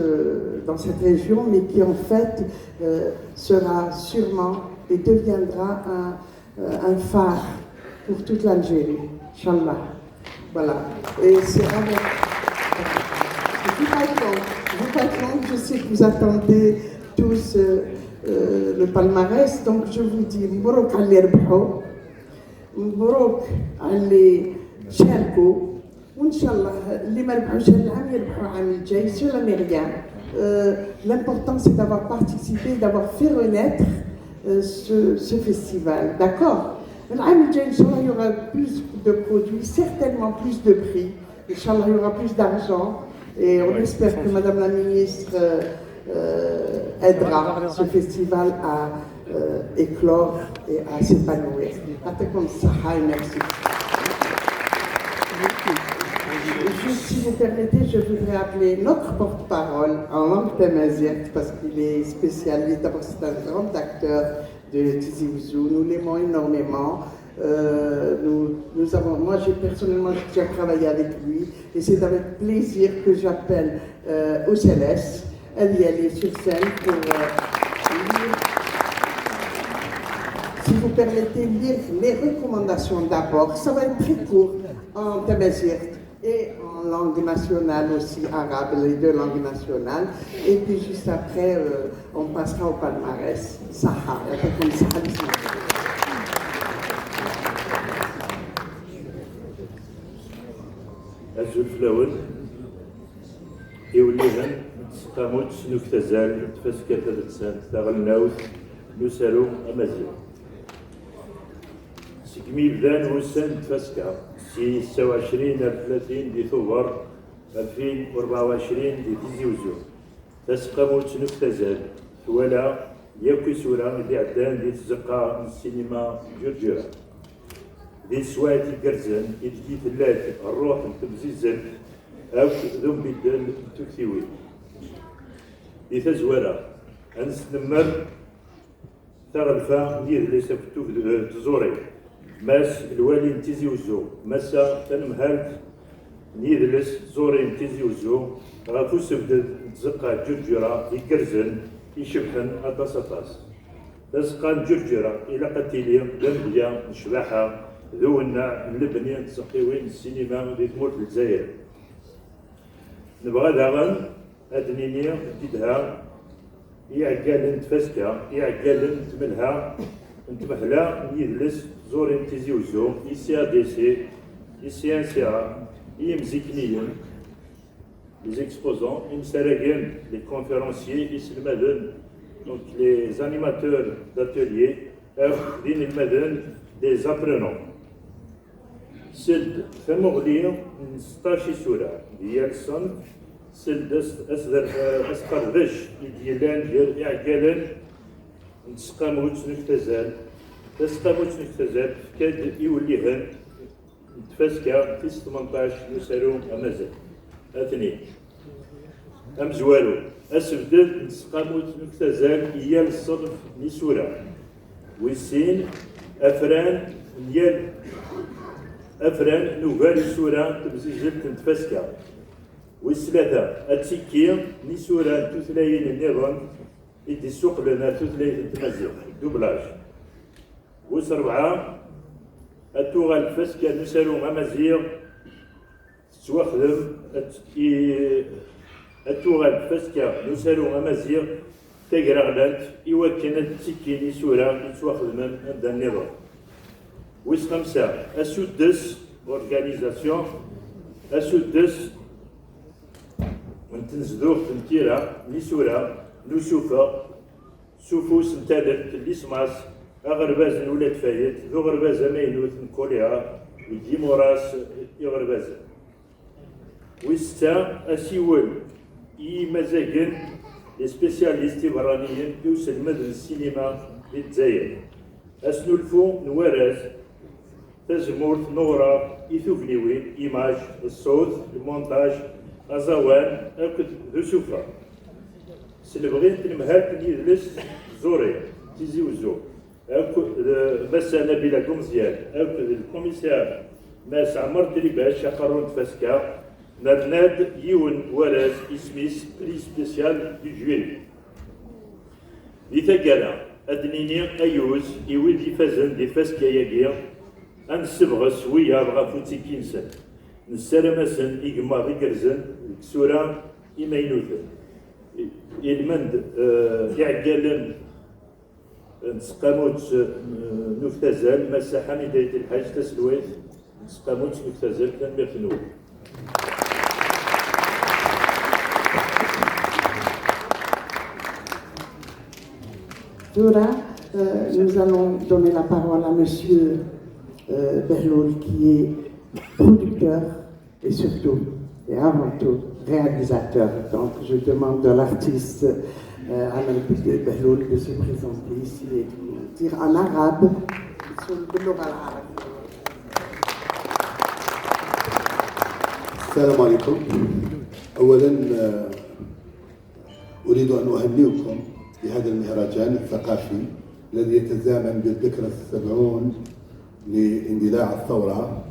dans cette région, mais qui en fait, euh, sera sûrement et deviendra un, euh, un phare pour toute l'Algérie, Inch'Allah. Voilà. Et c'est vraiment. Je vous pas long. Je vous pas long. Je sais que vous attendez tous, euh, euh, le palmarès. Donc je vous dis مبروك على اللي ربحوا. مبروك على اللي شاركوا. وإن شاء الله اللي ما ربحوش هذا العام يربحوا العام الجاي. Cela n'est rien. Euh, l'important, c'est d'avoir participé, d'avoir fait renaître, euh, ce, ce festival. D'accord ? العام الجاي, إن شاء الله, il y aura plus de produits, certainement plus de prix. إن شاء الله, il y aura plus d'argent. Et on espère que Madame la Ministre, euh, euh, aidera ce festival à, euh, éclore et à s'épanouir. يعطيكم الصحة et merci. Juste, si vous permettez, je voudrais appeler notre porte-parole en langue tamazight parce qu'il est spécialiste. D'abord, c'est un grand acteur de Tizi Ouzou. Nous l'aimons énormément. Euh, nous, nous avons, moi, j'ai personnellement, j'ai déjà travaillé avec lui et c'est avec plaisir que j'appelle, euh, Océlès, Aliali sur scène pour, euh, lire. Si vous permettez, lire mes recommandations d'abord. Ça va être très court en tamazight et en langue nationale aussi, arabe, les deux langues nationales. Et puis juste après, euh, on passera au palmarès. Saha, يعطيكم الصحة. Azul fell-awen. Iwellihen n tseqqamut n uktazal n tfaska tadelsant taɣelnawt n usaru amaziɣ. Segmi bdan wussan n tfaska, si ssetta u ɛecrin ar tlatin di Tubeṛ alfin u rebɛa u ɛecrin di Tizi Uzzu, taseqqamut n uktazal twala yakk isura i d-iɛeddan di tzeqqa n ssinima n Ǧerǧura. Di teswiɛt igerrzen i deg i tella ṛṛuḥ n temzizzelt akk d umbiddel n tuktiwin. Di tazwara, ad nesnemmer taɣelfa n yidles akked tugd- tẓuri, Mass lwali n Tizi Uzzu, Massa tanemhalt n yidles tẓuri n Tizi Uzzu, ɣef usebded n tzeqqa n Ǧerǧura igerrzen, icebḥen aṭas aṭas. Tazeqqa n Ǧerǧura ilaq ad tili d amedya n ccbaḥa d uwenneɛ n lebni n tzeqqiwin n ssinima di tmurt n Lezzayer. Nebɣa daɣen ad d-nini didha i iɛeggalen n tfaska, i iɛeggalen n tmelha, n tmehla n yidles tẓuri n Tizi Uzzu, i C A D C, i C N C A, i yimzikniyen, les exposants, imsaragen, les conférenciers, iselmaden, donc les animateurs d'atelier, akk d inelmaden, des apprenants. Seld tamuɣli n seṭṭac isura di yal ṣṣenf, seld as- asder- asqerdec i d-yellan gar iɛeggalen n tseqqamut n uktazal. Taseqqamut n uktazal tefka-d iwellihen n tfaska tis tmenṭac n usaru amaziɣ. Atni. Amezwaru, asebded n tseqqamut n uktazal i yal ṣṣenf n isura. Wis sin, afran n yal afran n ugar isura n temzizzelt n tfaska. Wis tlata, attikki n isura n tutlayin nniḍen i d-issuqlen ar tutlayt n tmaziɣt, doublage. Wis rebɛa, ad tuɣal tfaska n usaru amaziɣ tettwaxdem ad, i, ad tuɣal tfaska n usaru amaziɣ d tagraɣlant i wakken ad ttikkin isura yettwaxedmen anda nniḍen. Wis xemsa, asuddes, organisation, asuddes n tnezduɣt n tira n isura n usufeɣ s ufus n tallelt n lismas, aɣerbaz n Ulad Fayed d uɣerbaz amaynut n Kuliha deg yimuras iɣerbazen. Wis setta, asiwel i yimazagen, les spécialistes iberraniyen i uselmed n ssinima di Lezzayer. Asnulfu n warraz, tazemmurt n uɣrab i tugniwin, image, ṣṣut, lmunṭaj, aẓawan akked d usufeɣ. S lebɣi n tnemhalt n yidles Zuri, Tizi Uzzu, akked d Massa Nabila Gumezyan, akked d lkumisyar Mass Ɛmer Dribac, aqerru n tfaska, nerna-d yiwen n warraz isem-is Prix spécial du jury. Di taggara, ad d-nini ayyuz i wid ifazen di tfaska-agi, ad nessebɣes wiyaḍ ɣef uttikki-nsen. Nessaram-asen igemmaḍ igerrzen deg tsura imaynuten. I- Ilmend, eh, iɛeggalen n tseqqamut, eh, n uktazal, Massa Ḥamida Ayt Lḥaǧ, taselwayt n tseqqamut n uktazal, tanemmirt-nwen. Tura, euh, nous allons donner la parole à Monsieur euh, Behloul, qui est producteur et surtout et avant tout réalisateur. Donc je demande à l'artiste euh, Ahmed Behloul de se présenter ici et de nous dire en arabe. السلام عليكم. أولا، آه، أريد أن أهنئكم بهذا المهرجان الثقافي الذي يتزامن بالذكرى السبعون لاندلاع الثورة،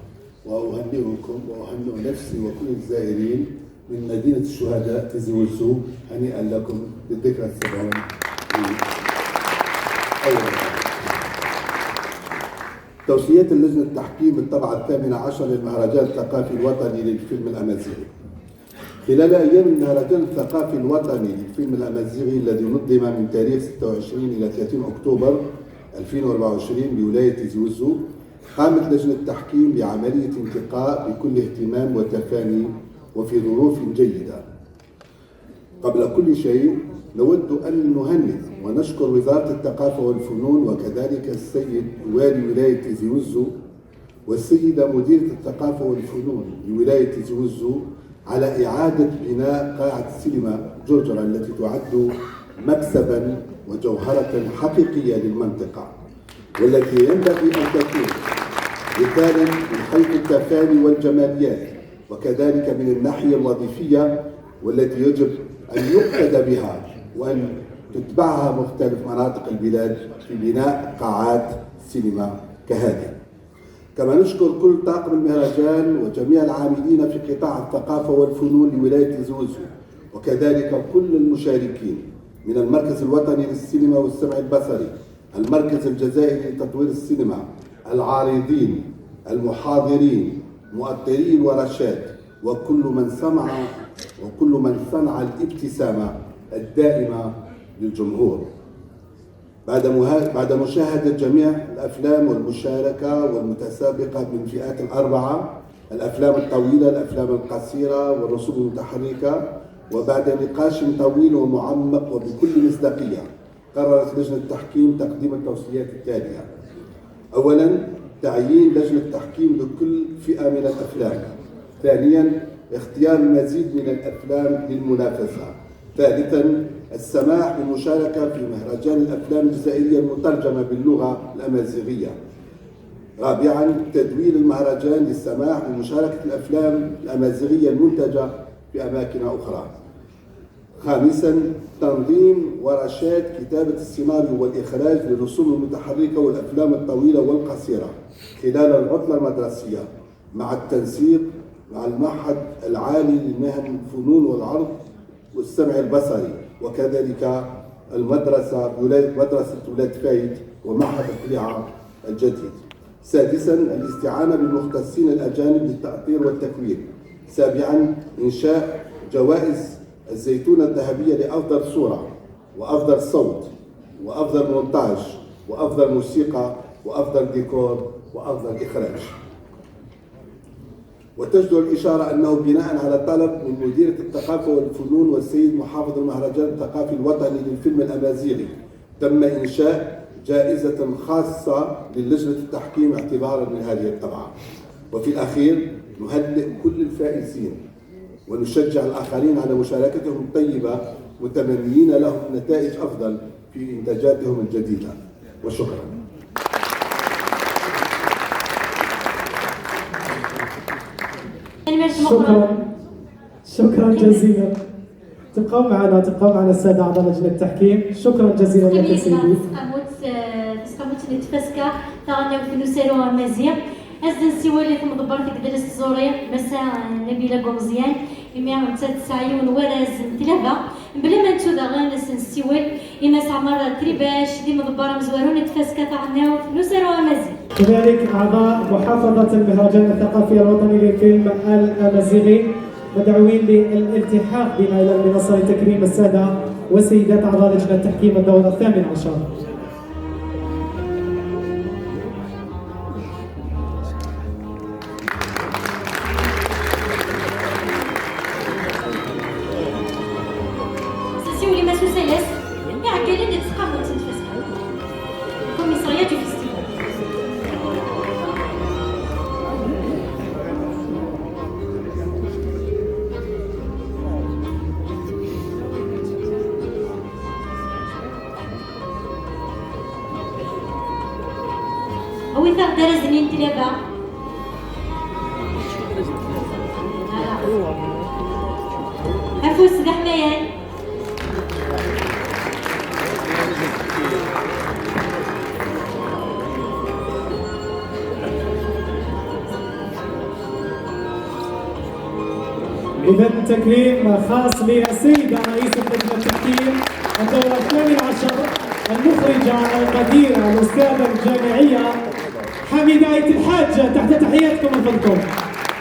وأهنئكم وأهنئ نفسي وكل الزائرين من مدينة الشهداء تيزي وزو. هنيئا لكم بالذكرى السبعون. أولا، توصيات اللجنة التحكيم، الطبعة الثامنة عشر للمهرجان الثقافي الوطني للفيلم الأمازيغي. خلال أيام المهرجان الثقافي الوطني للفيلم الأمازيغي الذي نظم من تاريخ ستة وعشرين إلى ثلاثين أكتوبر ألفين وأربعة وعشرين بولاية تيزي وزو، قامت لجنة التحكيم بعملية انتقاء بكل اهتمام وتفاني وفي ظروف جيدة. قبل كل شيء، نود أن نهنئ ونشكر وزارة الثقافة والفنون، وكذلك السيد والي ولاية تيزي وزو والسيدة مديرة الثقافة والفنون لولاية تيزي وزو، على إعادة بناء قاعة السينما جرجرة، التي تعد مكسبا وجوهرة حقيقية للمنطقة، والتي ينبغي أن تكون مثالا من حيث التفاني والجماليات، وكذلك من الناحية الوظيفية، والتي يجب أن يقتدى بها وأن تتبعها مختلف مناطق البلاد في بناء قاعات سينما كهذه. كما نشكر كل طاقم المهرجان وجميع العاملين في قطاع الثقافة والفنون لولاية تيزي وزو، وكذلك كل المشاركين من المركز الوطني للسينما والسمع البصري، المركز الجزائري لتطوير السينما، العارضين، المحاضرين، مؤطري الورشات، وكل من صنع وكل من صنع الابتسامة الدائمة للجمهور. بعد مها-، بعد مشاهدة جميع الأفلام والمشاركة والمتسابقة من فئات الأربعة، الأفلام الطويلة، الأفلام القصيرة، والرسوم المتحركة، وبعد نقاش طويل ومعمق وبكل مصداقية، قررت لجنة التحكيم تقديم التوصيات التالية. أولا، تعيين لجنة تحكيم لكل فئة من الأفلام. ثانيا، اختيار المزيد من الأفلام للمنافسة. ثالثا، السماح بالمشاركة في مهرجان الأفلام الجزائرية المترجمة باللغة الأمازيغية. رابعا، تدوير المهرجان للسماح بمشاركة الأفلام الأمازيغية المنتجة في أماكن أخرى. خامسا، تنظيم ورشات كتابة السيناريو والإخراج للرسوم المتحركة والأفلام الطويلة والقصيرة خلال العطلة المدرسية، مع التنسيق مع المعهد العالي لمهن الفنون والعرض والسمع البصري، وكذلك المدرسة ولاية، مدرسة ولاية فايد ومعهد الطليعة الجديد. سادسا، الاستعانة بالمختصين الأجانب للتأطير والتكوين. سابعا، إنشاء جوائز الزيتونة الذهبية لأفضل صورة وأفضل صوت وأفضل مونتاج وأفضل موسيقى وأفضل ديكور وأفضل إخراج. وتجدر الإشارة أنه بناء على طلب من مديرية الثقافة والفنون والسيد محافظ المهرجان الثقافي الوطني للفيلم الأمازيغي، تم إنشاء جائزة خاصة للجنة التحكيم اعتبارا من هذه الطبعة. وفي الأخير، نهنئ كل الفائزين ونشجع الآخرين على مشاركتهم الطيبة، متمنيين لهم نتائج أفضل في إنتاجاتهم الجديدة. وشكرا. شكرا. شكرا جزيلا. تبقوا معنا، تبقوا معنا السادة أعضاء لجنة التحكيم. شكرا جزيلا لك سيدي. Taseqqamut n tfaska taɣelnawt n usaru amaziɣ. Ad as-nsiwel i tmeḍebbert deg tdrist tẓuri, Massa Nabila Bumeẓyan, imi nettat tesɛa yiwen warraz n tlaba. Mebla ma nettu daɣen ad as-nsiwel i Mass Ɛmer Tribac, d imeḍebber amezwaru n tfaska taɣelnawt n usaru amaziɣ. كذلك أعضاء محافظة المهرجان الثقافي الوطني للفيلم الأمازيغي مدعوين للالتحاق بنا إلى المنصة لتكريم السادة والسيدات أعضاء لجنة تحكيم الدورة الثامن عشر. Sasiwel i Mass Usalas, iɛeggalen di tseqqamut n tfaska. Commissariat du festival. Awit-aɣ-d arraz-nni n tlaba. Afus d aḥmayan. إذا تكريم خاص للسيدة رئيسة لجنة تحكيم الدورة الثانية عشر، المخرجة القديرة الأستاذة الجامعية بداية الحاجة تحت تحياتكم من فضلكم.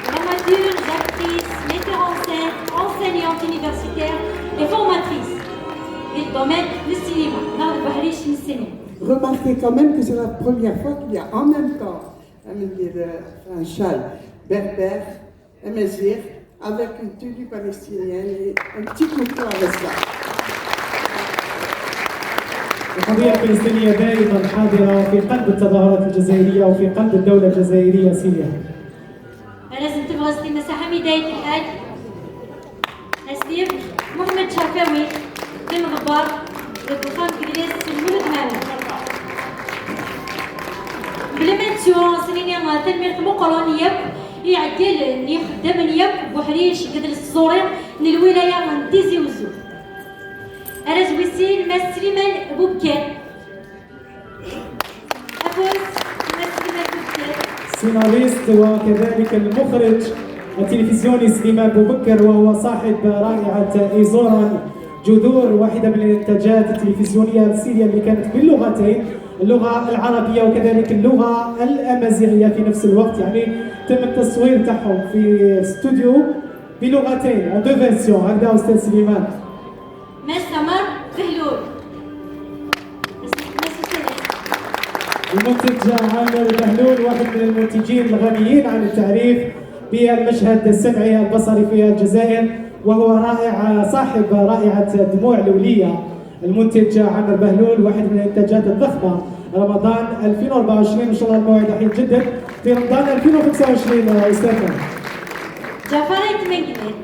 Dramaturge, actrice, metteur en scène, enseignante universitaire et formatrice. Di domaine le cinéma, dans le Bahriche Messini. Remarquez quand même que c'est la première fois qu'il y a en même temps un, un châle berbère, un mesir, avec une tenue palestinienne et un petit couteau avec ça. القضية الفلسطينية دائما حاضرة في قلب التظاهرات الجزائرية وفي قلب الدولة الجزائرية سيليا. Araz n tebɣest i Massa Ḥamida Ayt Lḥaǧ. Asif Muḥemmed Cafawi, d imḍebber deg uxxam n yidles n Lmulud Mɛemmri. Bla ma nettu, ad s-nini tanemmirt meqqren yakk i iɛeggalen, i ixeddamen yakk n uḥric n yidles tẓuri n lwilaya n Tizi Uzzu. Araz wis sin, Mass Sliman Bubkan. السيناريست وكذلك المخرج التلفزيوني سليمان بوبكر، وهو صاحب رائعة إيزوران جذور، واحدة من الإنتاجات التلفزيونية السورية اللي كانت باللغتين، اللغة العربية وكذلك اللغة الأمازيغية في نفس الوقت. يعني تم التصوير تاعهم في استوديو بلغتين، en deux versions. هكذا أستاذ سليمان. Mass Ɛmer Behlul. المنتج عامر بهلول، واحد من المنتجين الغنيين عن التعريف بالمشهد السمعي البصري في الجزائر، وهو رائع، صاحب رائعة دموع لولية. المنتج عامر بهلول، واحد من الإنتاجات الضخمة، رمضان ألفين وأربعة وعشرين، إن شاء الله الموعد راح يتجدد في رمضان ألفين وخمسة وعشرين، أستاذنا. Ǧaɛfar Ayt Mengellat.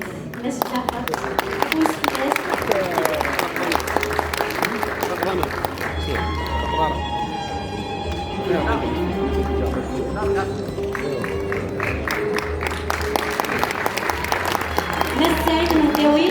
Mass Ǧaɛfar. Afus fell-as. Mass Saɛid Mehdawi.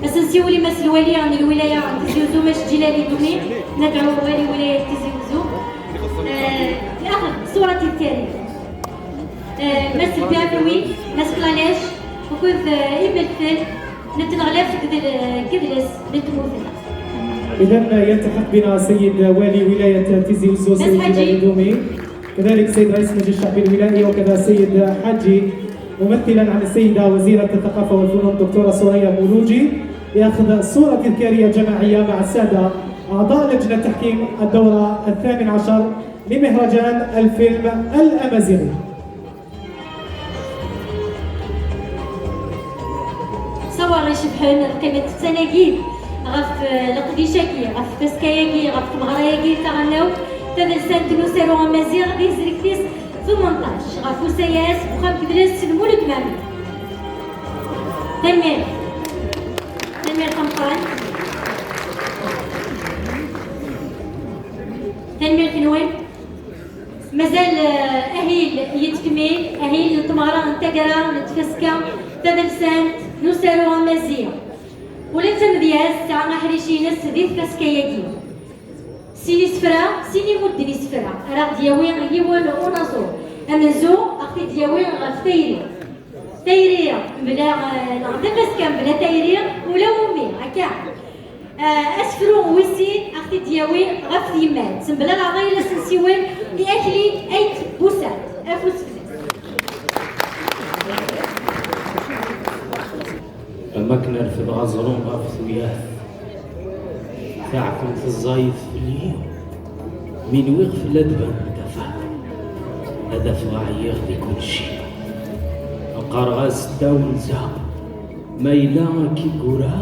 Ad s-nsiwel i Mass Lwali n lwilaya n Tizi Uzzu, Mass Ǧilali Dumi, nadɛu wali wilaya n Tizi Uzzu. Eh, ياخذ صورة التاريخ. Eh, Mass Lbiɛfawi, Mass Klalec, akked, eh, imelfen n tneɣlaft deg yidles n tmurt-nneɣ. إذا يلتحق بنا سيد والي ولاية تيزي وزو، سيد جلال دومي، كذلك سيد رئيس المجلس الشعبي الولائي، وكذا سيد حاجي، ممثلا عن السيدة وزيرة الثقافة والفنون الدكتورة ثريا مولوجي، لأخذ صورة تذكارية جماعية مع السادة أعضاء لجنة تحكيم الدورة الثامن عشر لمهرجان الفيلم الأمازيغي. Ṣṣawar icebḥen, qqimet ttnagin ɣef, eh, leqdic-agi, ɣef tfaska-agi, ɣef tmeɣra-agi taɣelnawt tadelsant n usaru amaziɣ di tezrigt-is tmenṭac, ɣef usayes n uxxam n tedlest n Mulud Mɛemmri. Tanemmirt. Tanemmirt tameqqrant. Tanemmirt-nwen. Mazal, eh, ahil yettkemmil, ahil n tmeɣra n taggara n tfaska tadelsant n usaru amaziɣ. Ula d tamedyazt tesɛa aḥric-ines di tfaska-agi. Sin isefra, sin imudden isefra, ara ɣ-d-yawi yiwen unaẓur amenzu, a ɣ-t-id-yawi ɣef tayri. Tayri, mebla, eh, neɣ tafaska mebla tayri, ula wumi, akka. Eh, asefru wis sin, a ɣ-t-id-yawi ɣef tyemmat, mebla leɛḍil ad s-nsiwel i Akli Ayt Busaɛd. Afus fell-as. Am akken refdeɣ aẓrum ɣef tuyat, taɛkemt ẓẓayet fell-i, mi nwiɣ tella d-ban tafat, ad afeɣ ɛyiɣ di kulci. Qqareɣ-as-d tawenza, ma yella akka i yura,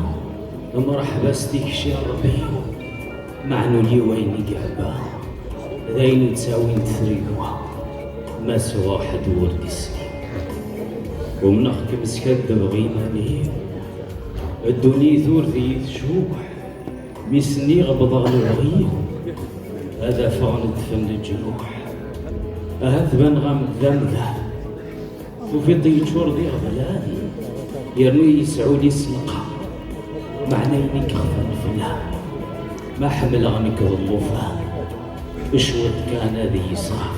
mreḥba s tikci a Ṛebbi. Meɛna ul-iw ayen i iɛebba, d ayen ur ttawint tregwa, ma sɛuɣ ḥedd ur d-isli. Umneɣ-kem skaddbeɣ iman-iw, ddunit ur d iyi-tcuḥ, mi s-nniɣ wwḍeɣ lebɣi-w, ad afeɣ neṭṭfen leǧruḥ. Ahat baneɣ-am-d d amdan, tufiḍ-t yeččur d iɣeblan, yernu yesɛu lisenqa, meɛna ayen i yexfan fell-am, ma ḥemmleɣ nekk d llufan, Cwiṭ kan ad yesɣa.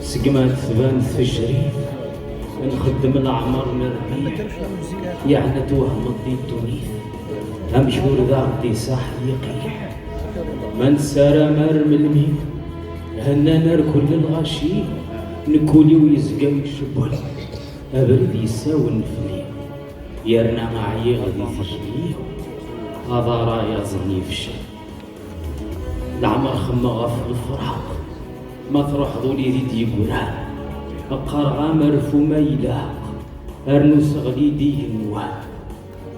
Segmi ad tban tejrit, nxeddem leɛmer n rrbiḥ, yeɛna twehmeḍ di ddunit. Amek ur d aɣ-d-iṣaḥ yiqiḥ? Ma nessaram ar melmi? Hennan ar kull lɣaci, nekk ul-iw yezga icewwel. Abrid yessawen fell-i, yerna ɛyiɣ di tikli, aḍar ayaẓen yefcel. Leɛmer xemmeɣ ɣef lefraq, ma truḥeḍ ul-i d-yeggran. Qqareɣ-am rfu ma ilaq, rnu seɣli-d igenwan.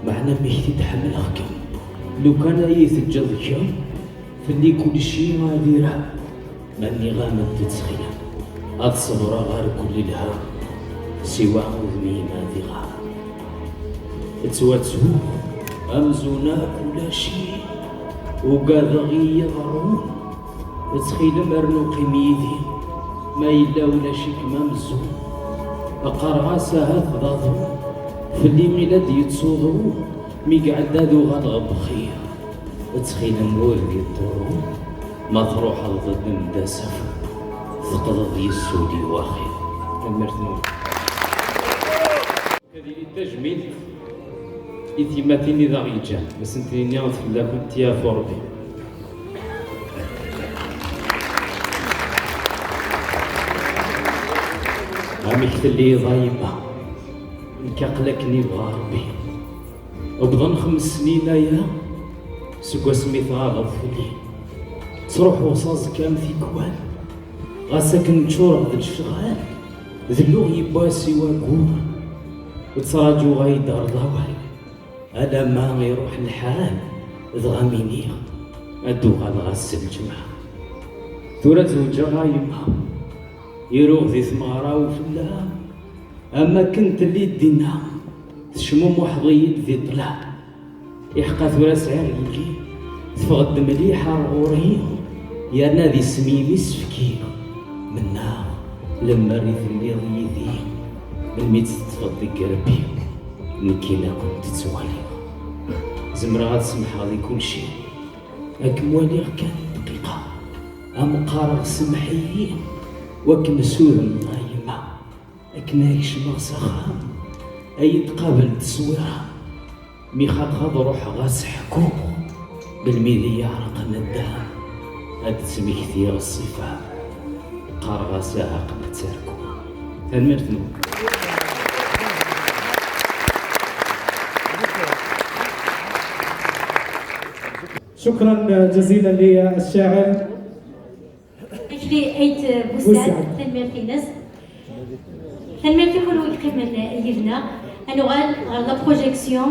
Meɛna mi k-id-ḥemmleɣ-kem, lukan ay teǧǧeḍ kemm, fell-i kulci ad irab. Ma nniɣ-am-d ttxil-m, ad ṣebreɣ ar kulli lha, siwa udem-im ad iɣab. Ttwattuɣ amzun akk ulac-i, ugadeɣ i yiḍerrun. Ttxil-m rnu qqim yid-i, ma yella ulac-ikem amzun. Qqareɣ-as ahat d aḍu, fell-i i la d-yettuḍu, mi iɛedda ad uɣaleɣ bxir. Ttxil-m ur d-iḍurru, ma truḥeḍ d-, d asaf, teqḍeḍ yes-s ul-iw axir. Tanemmirt-nwen. Ad yili d tajmilt i tyemmatin i d aɣ-yeǧǧan, ad sent-nini fell-akent yaf Ṛebbi. Amek telliḍ a yemma? Nekk aql-akken yebɣa Ṛebbi. Wwḍen xems snin aya seg wasmi tɣabeḍ fell-i. Ttruḥuɣ s aẓekka am tikwal, ɣas akken ččureɣ d lecɣal, delluɣ yiwwas i waggur, ur ttraǧuɣ ad yi-d-terreḍ awal, alamma iruḥ lḥal, dɣa m-iniɣ ad d-uɣaleɣ ass n lǧemɛa. Tura zewǧeɣ a yemma, iruɣ di tmeɣra ufella, am akken telliḍ dinna, tecmumuḥeḍ-iyi-d di ṭṭlam. Iḥqa tura sɛiɣ yelli, teffeɣ-d mliḥ ar ɣur-i, yerna d isem-im i s-fkiɣ. Mennaɣ lemmer i telliḍ yid-i, melmi tt-teṭṭfeḍ deg irebbi, nekkini ad kent-ttwaliɣ. Zemreɣ ad semḥeɣ di kulci, ad kem-waliɣ kan dqiqa. Am qqareɣ semḥ-iyi, wakken sudem a yemma. Akken ay kecmeɣ s axxam, ay d-qabel tteswiṛa. Mi xaqeɣ ad ruḥeɣ ad s-ḥkuɣ, melmi d iyi-ɛerqen ddam, ad d-ttmektiɣ ṣṣifa. Qqareɣ-as aha qqen ad terku. Tanemmirt-nwen. شكرا جزيلا للشاعر. Akli Ait Boussaid, tanemmirt-ines. Tanemmirt i kul wi yeqqimen yid-neɣ. Ad nuɣal ɣer la projection.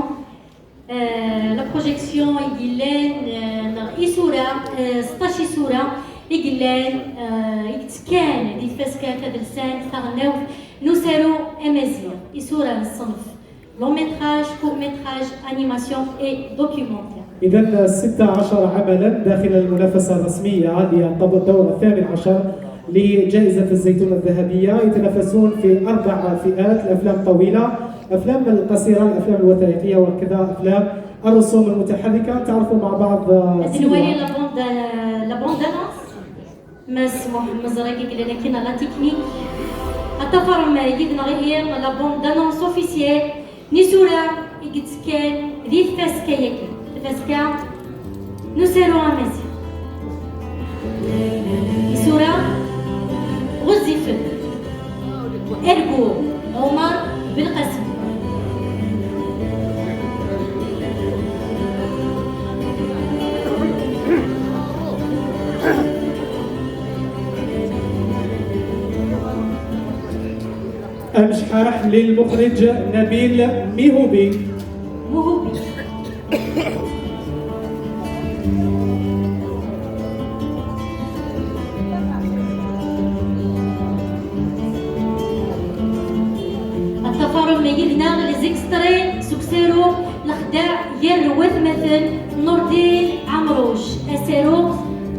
Euh, la projection i yellan, euh, neɣ isura, euh, seṭṭac isura i yellan, euh, i yettekkan di tfaska tadelsant taɣelnawt n usaru amaziɣ. Isura n ṣṣenf long métrage, court métrage, animation et documentaire. إذن ستة عشر عملا داخل المنافسة الرسمية للدور الثامن عشر لجائزة الزيتون الذهبية، يتنافسون في أربع فئات: الأفلام الطويلة، الأفلام القصيرة، الأفلام الوثائقية، وكذا أفلام الرسوم المتحركة. تعرفوا مع بعض، آه، ad nwali la bande, la bande annonce. Mass Mohamed Zrag i yellan akkin ɣer la technique. Ad tafarem yid-neɣ ihi la bande d'annonce officielle n isura i yettekkan di tfaska-agi, tfaska n usaru amaziɣ. Isura ɣezzifen. Ergu, Ɛumar Belqasem. أمشحاح للمخرج نبيل ميهوبي. Muhubi. Ad tafarem yid-neɣ les extraits seg usaru Lexdeɛ gar watmaten n Nurdin Ɛemruc, asaru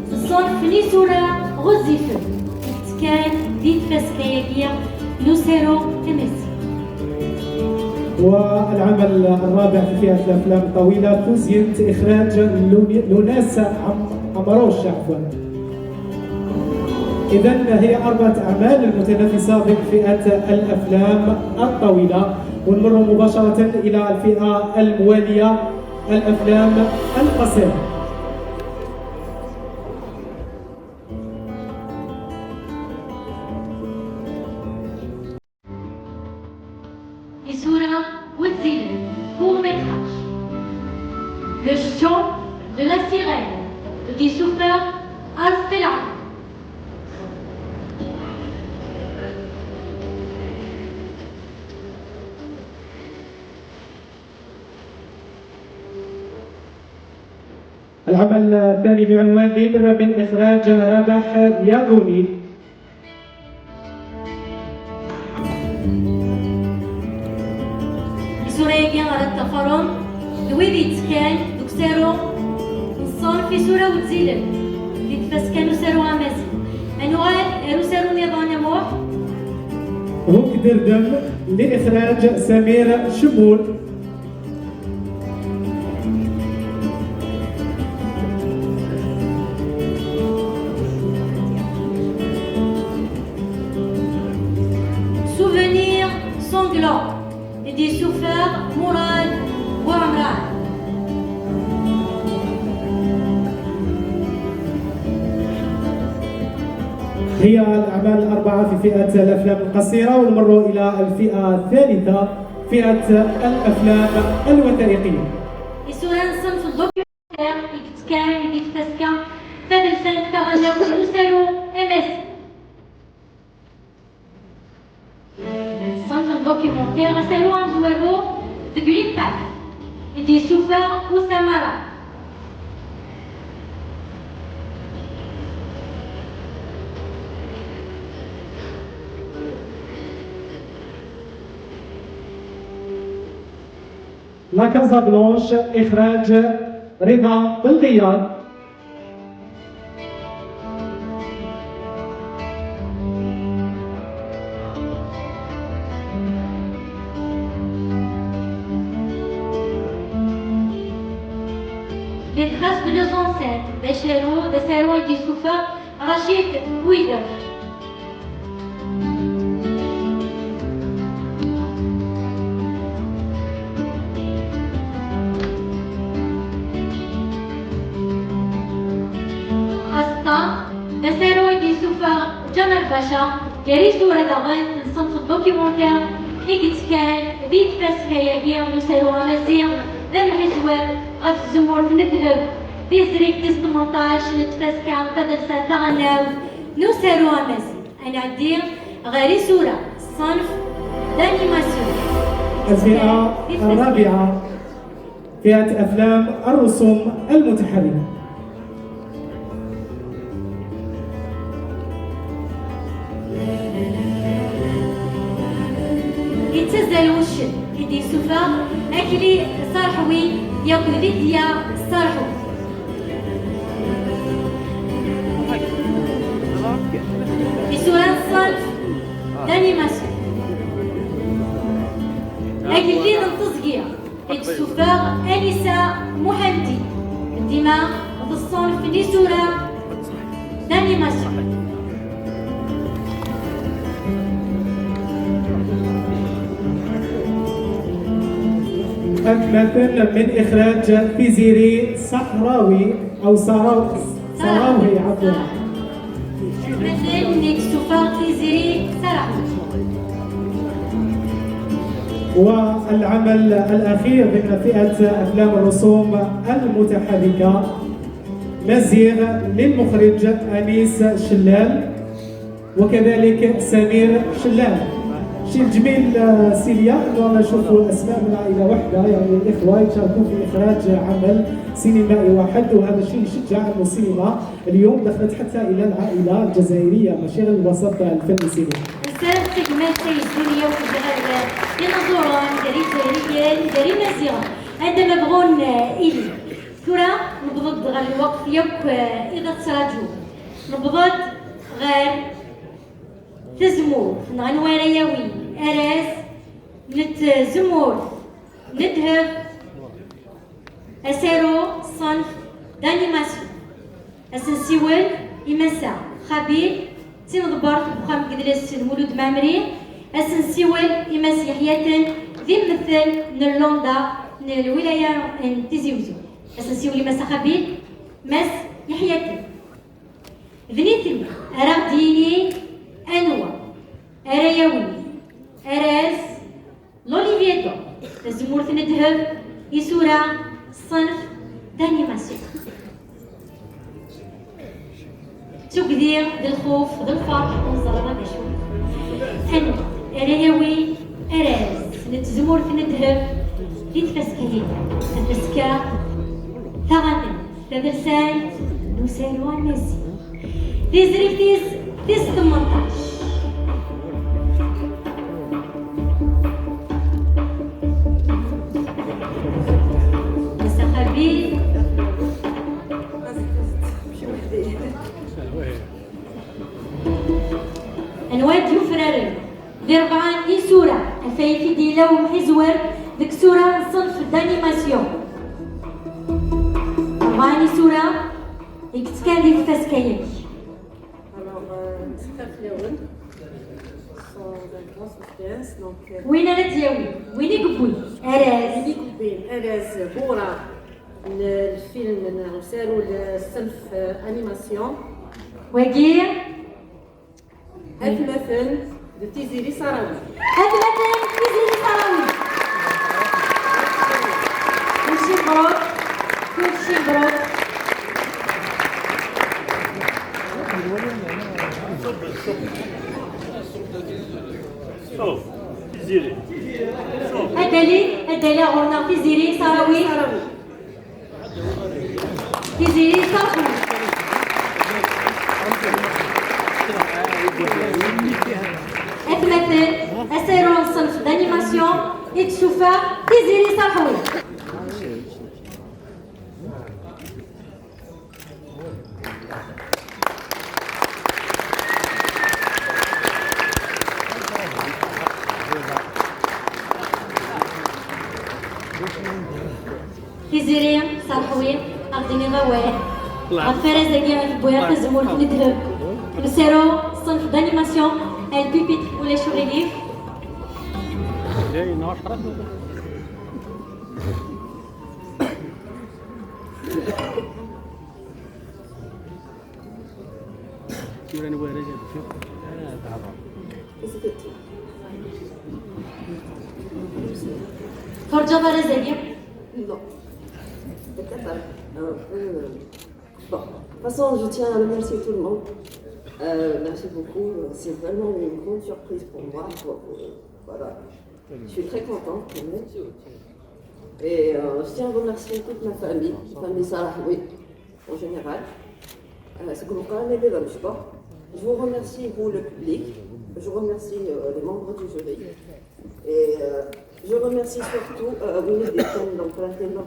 s ṣṣenf n isura ɣezzifen, yettekkan di tfaska-agi n usaru amaziɣ. والعمل الرابع في فئة الأفلام الطويلة، كوزينت، إخراج لوني-، لوناس عم-، عمروش، عفوا. إذن هي أربعة أعمال المتنافسة ضمن فئة الأفلام الطويلة، ونمر مباشرة إلى الفئة الموالية، الأفلام القصيرة. Isura wezzilen, court métrage. Le chant de la sirène, di Soufar Arstelan. العمل الثاني بعنوان ديتر من إخراج رابح ياغوني. Isura-agi ara d-tafrem d wid yettekkan deg usaru n ṣṣenf isura wezzilen di tfaska n usaru amaziɣ. Ad nuɣal ar usaru nniḍen, a Muḥ. Huk Derdem, لإخراج سمير شمول. Souvenir sanglant, i d-yessufeɣ Murad Buɛemran. هي الأعمال الأربعة في فئة الأفلام القصيرة، ونمر إلى الفئة الثالثة، فئة الأفلام الوثائقية. Isura n ṣṣenf n documentaire i yettekkan di tfaska tadelsant taɣelnawt n usaru amaziɣ. Ṣṣenf n documentaire, asaru amezwaru deg l'IPAC, i d-yessufeɣ Oussama Rabi. La Casa Blanche، إخراج رضا بلغيار. Les traces de nos ancêtres, d asaru, d asaru i d-yessufeɣ Rachid Bouidher. Aẓeṭṭa, d asaru i d-yessufeɣ Ǧamal Baca, gar isura daɣen n ṣṣenf n documentaire i yettekkan di tfaska-agi n usaru amaziɣ d amezwaru ɣef tzemmurt n ddheb, di tezrigt tis tmenṭac n tfaska tadelsant taɣelnawt n usaru amaziɣ. Ad nɛeddi ɣer isura, ṣṣenf d'animation. الفئة الرابعة، فئة أفلام الرسوم المتحركة. Yettazzal wuccen i d-yessufeɣ Akli Ṣarḥwi yakk d Idya Ṣarḥwi. Isura n ṣṣenf d'animation. Agellid n teẓgi i d-tessufeɣ Anisa Muḥamdi, dima d ṣṣenf n isura d'animation. أتمثل من إخراج تيزيري صحراوي أو صاراوي، صاراوي عفوا. مثل نيك سوفا تيزيري صراحة. والعمل الأخير ضمن فئة أفلام الرسوم المتحركة، مزيغ، للمخرج أنيس شلال وكذلك سمير شلال. شي الجميل، آه، سيليا، انه نشوفوا اسماء من عائله واحده، يعني الاخوه يشاركوا في اخراج عمل سينمائي واحد، وهذا الشيء يشجع انه السينما اليوم دخلت حتى الى العائله الجزائريه، ماشي غير الوسط الفني سينما. Nessaram s gma-s ay zun yakk dɣa d inaẓuren, gar Izzayriyen, gar Imaziɣen, anda ma bɣun, eh, ili. Tura newweḍ-d ɣer lweqt yakk, eh, i d ad ttṛaǧun. Newweḍ-d ɣer tazemmurt, neɣ anwa ara yawin araz n tzemmurt n ddheb, asaru ṣṣenf d'animation. Ad s-nsiwel i Massa Xabil Timḍebbert n uxxam n yedles Sidi Mulud Mɛemmri, ad s-nsiwel i Mass Yeḥyaten, d immettel n Lunda n lwilaya n Tizi Wezzu. Ad s-nsiwel i Mass Axabil, Mass Yeḥyaten. D nitni ara ɣ-d-yinin anwa ara yawin araz L'Olivier d'Or, tazemmurt n ddheb, isura, ṣṣenf d animation. D tugdi, d lxuf, d lferḥ, ur neẓri ara d acu. Anwa ara yawin araz n tzemmurt n ddheb di tfaska-agi, tafaska taɣademt, tadelsant n usaru amaziɣ. Tizrigt-is tis tmenṭac. Mass Axabil. Anwa i d-yufraren di rebɛa n yisura, ɣef ay t-id-yella umḥizwer deg tura n ṣṣenf d animation? Rebɛa n yisura i yettekkan di tfaska-agi. Alors, euh, c'est très fluent. Sans un grand suspense, donc, euh, win ara d-yawi, win i yewwin araz. Win i yewwin araz, Bura, n lfilm n usaru n ṣṣenf, euh, animation. Wagi. Atmaten d Tiziri Sarawi. Atmaten d Tiziri Sarawi. Kulci mebṛuk. Kulci mebṛuk. Tiziri. Adali, adali ɣur-neɣ Tiziri Sarawi. Tiziri Sarawi. Atmaten, asaru n ṣṣenf d animation i d-tessufeɣ Tiziri Sarawi. Tiziri Sarawi, ad ɣ-d-tiniḍ awal ɣef warraz-agi i tewwiḍ tazemmurt n ddheb, nessaru ṣṣenf d animation, elle pipit ulac uɣilif. Tura n warraz ad d-teffiḍ ara tehḍer. Turǧaḍ arraz-agi? Non. Peut-être, euh, euh, bon, de toute façon, je tiens à remercier tout le monde. Euh, merci beaucoup. C'est vraiment une grande surprise pour moi. Pour, euh, voilà. Je suis très contente quand même. Et, euh, je tiens à remercier toute ma famille, famille Sarawi en général. Euh, c'est comme quand même des hommes, je sais pas. Je vous remercie, vous, le public. Je remercie, euh, les membres du jury. Et, euh, je remercie surtout, euh, Winnie Deschamps, donc, pour l'interview,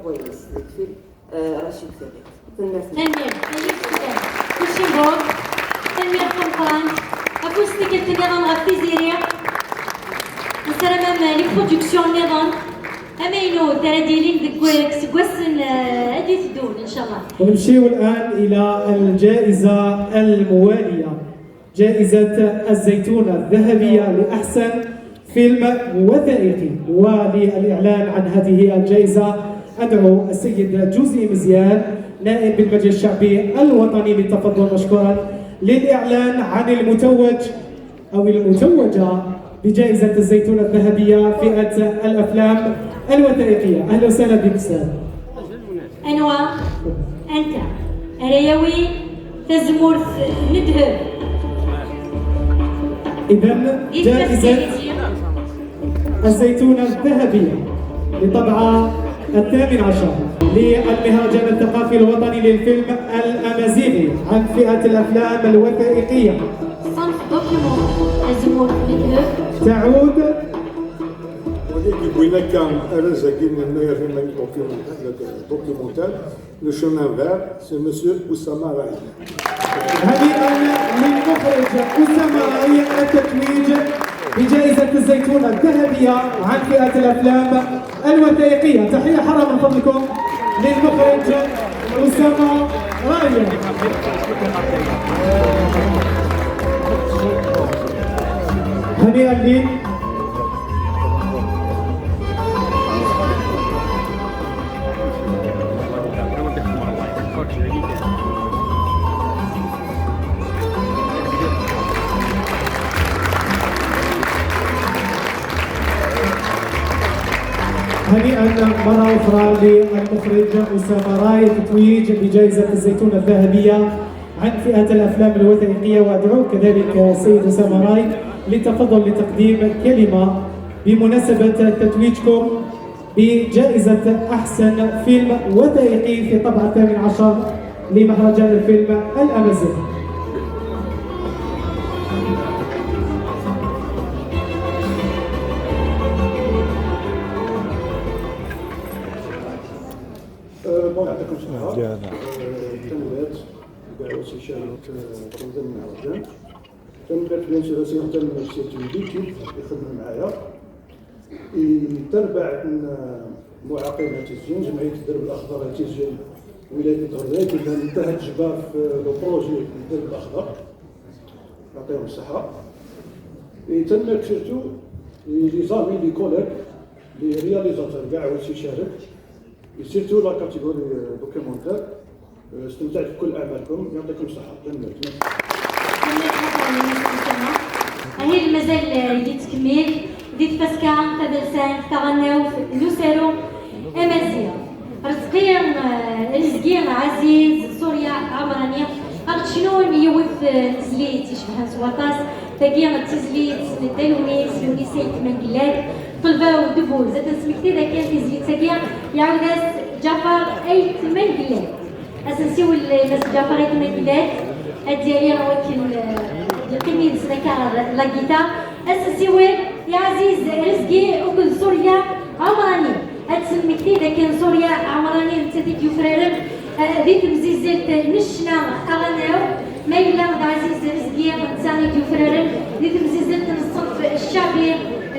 euh, Rachid Ferrer. Tanemmirt. Tanemmirt. Kulci mebṛuk. Tanemmirt tameqqrant. Afus tikkelt nniḍen ɣef Tiziri. Nessaram-am les productions nniḍen amaynut ara d-yilin deg, deg iseggasen, eh, ad d-iteddun, إن شاء الله. ونمشيو الآن إلى الجائزة الموالية، جائزة الزيتونة الذهبية لأحسن فيلم وثائقي. وللإعلان عن هذه الجائزة أدعو السيد جوزي مزيان، نائب بالمجلس الشعبي الوطني، للتفضل مشكورا للإعلان عن المتوج أو المتوجة بجائزة الزيتونة الذهبية فئة الأفلام الوثائقية. أهلا وسهلا بك أستاذ. Anwa anta ara yawin tazemmurt n ddheb? إذن جائزة الزيتونة الذهبية للطبعة الثامن عشر للمهرجان الثقافي الوطني للفيلم الأمازيغي عن فئة الأفلام الوثائقية. Ṣṣenf document, tazemmurt n ddheb. تعود. Wagi yewwin akka arraz-agi n Yennayer Iman Documentaire, Documentaire, Le Chemin Vert, c'est Monsieur Oussama Raï. هنيئا للمخرج أسامة راعي التتويج بجائزة الزيتونة الذهبية عن فئة الأفلام الوثائقية. تحية حارة من فضلكم للمخرج أسامة راعي. هنيئا لي. هنيئا مرة أخرى للمخرج أسامة راي، تتويج بجائزة الزيتونة الذهبية عن فئة الأفلام الوثائقية، وأدعوك كذلك سيد أسامة راي للتفضل لتقديم كلمة بمناسبة تتويجكم بجائزة أحسن فيلم وثائقي في طبعة الثامن عشر لمهرجان الفيلم الأمازيغي. آه، bon، يعطيكم الصحة. آه، كاملات، كاع واش يشارك، آه، تنظيم المهرجان. كاملات، bien sûr، سي تنظيم نفسية l'équipe يخدموا معايا. يتبع معاقين تيزيون، جمعية الدرب الأخضر تيزيون، ولاية الغربية، كنا نتهج في le projet الدرب الأخضر. يعطيهم الصحة. يتنمر surtout les amis، les collègues، les réalisateurs كاع واش يشارك، surtout la catégorie documentaire. استمتعت بكل أعمالكم، يعطيكم الصحة. تنمر. هي مازال يتكمل دي تفسكا تدلسان تغناو لوسارو أمازيغ. رزقي، آه، رزقي عزيز، سوريا عمراني. عرفت شنو يوث، آه، تزليت يشبهن سواطاس؟ تاقي تزليت ندالونيس، يونيسيت منقلات. طلبة ودبوز، أتنسمكتي ذاك تزليت تاقي يعاود جعفر أيت منقلات. أسنسيو المس جعفر أيت منقلات. أديالي وكل، آه، يقيم يدسنا كار لاكيتار. أسنسيو يا عزيز رزقي وكل سوريا عمراني. Ad tesmekti dakken Surya Ɛemrani nettat i d-yufraren, eh, di temzizzelt n ccna aɣanaw, ma yella d Ɛziz Rezgi netta i d-yufraren di temzizzelt n ṣṣenf ccaɛbi,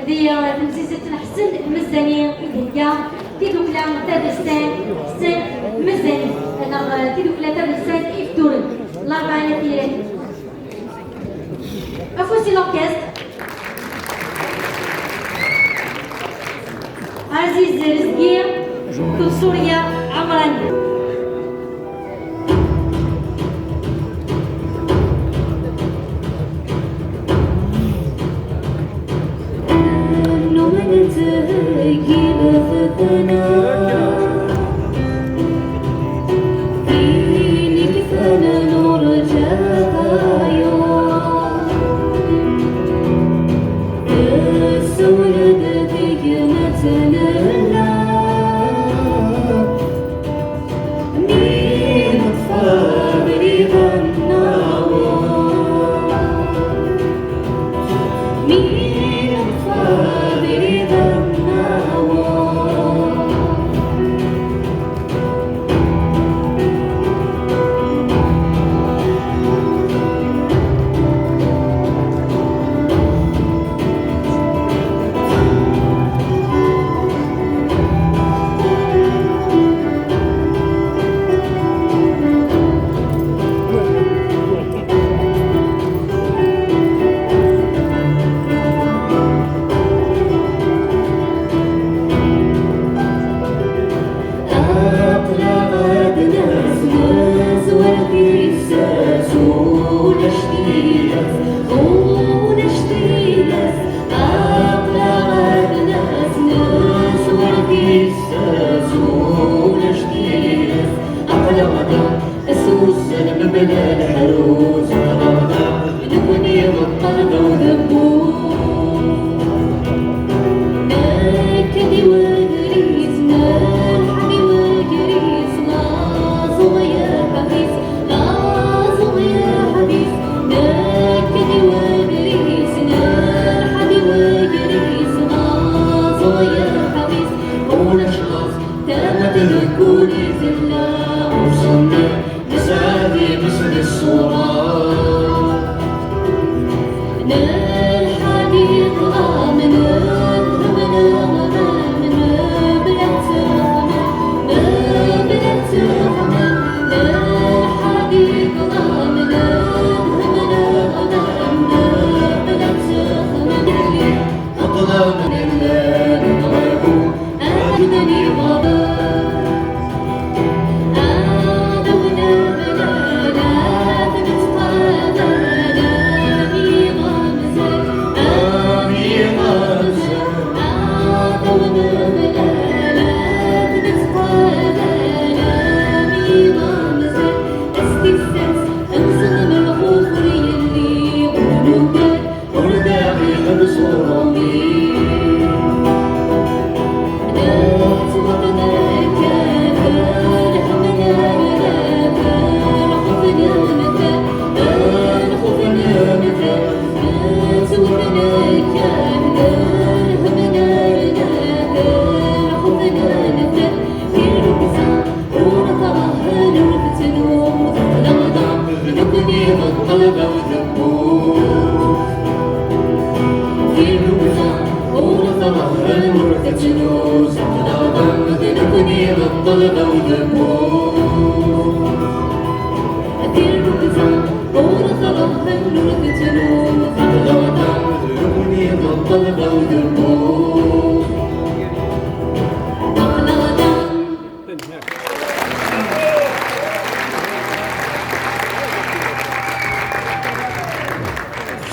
di, eh, temzizzelt n Ḥsen Mezzani i d-thegga tidukla tadelsant Ḥsen Mezzani, neɣ, eh, tidukla tadelsant Ifturen, Larebɛa n At Yiraten. Afus i l'orchestre. Aziz Rezgi, Surya Ɛemrani.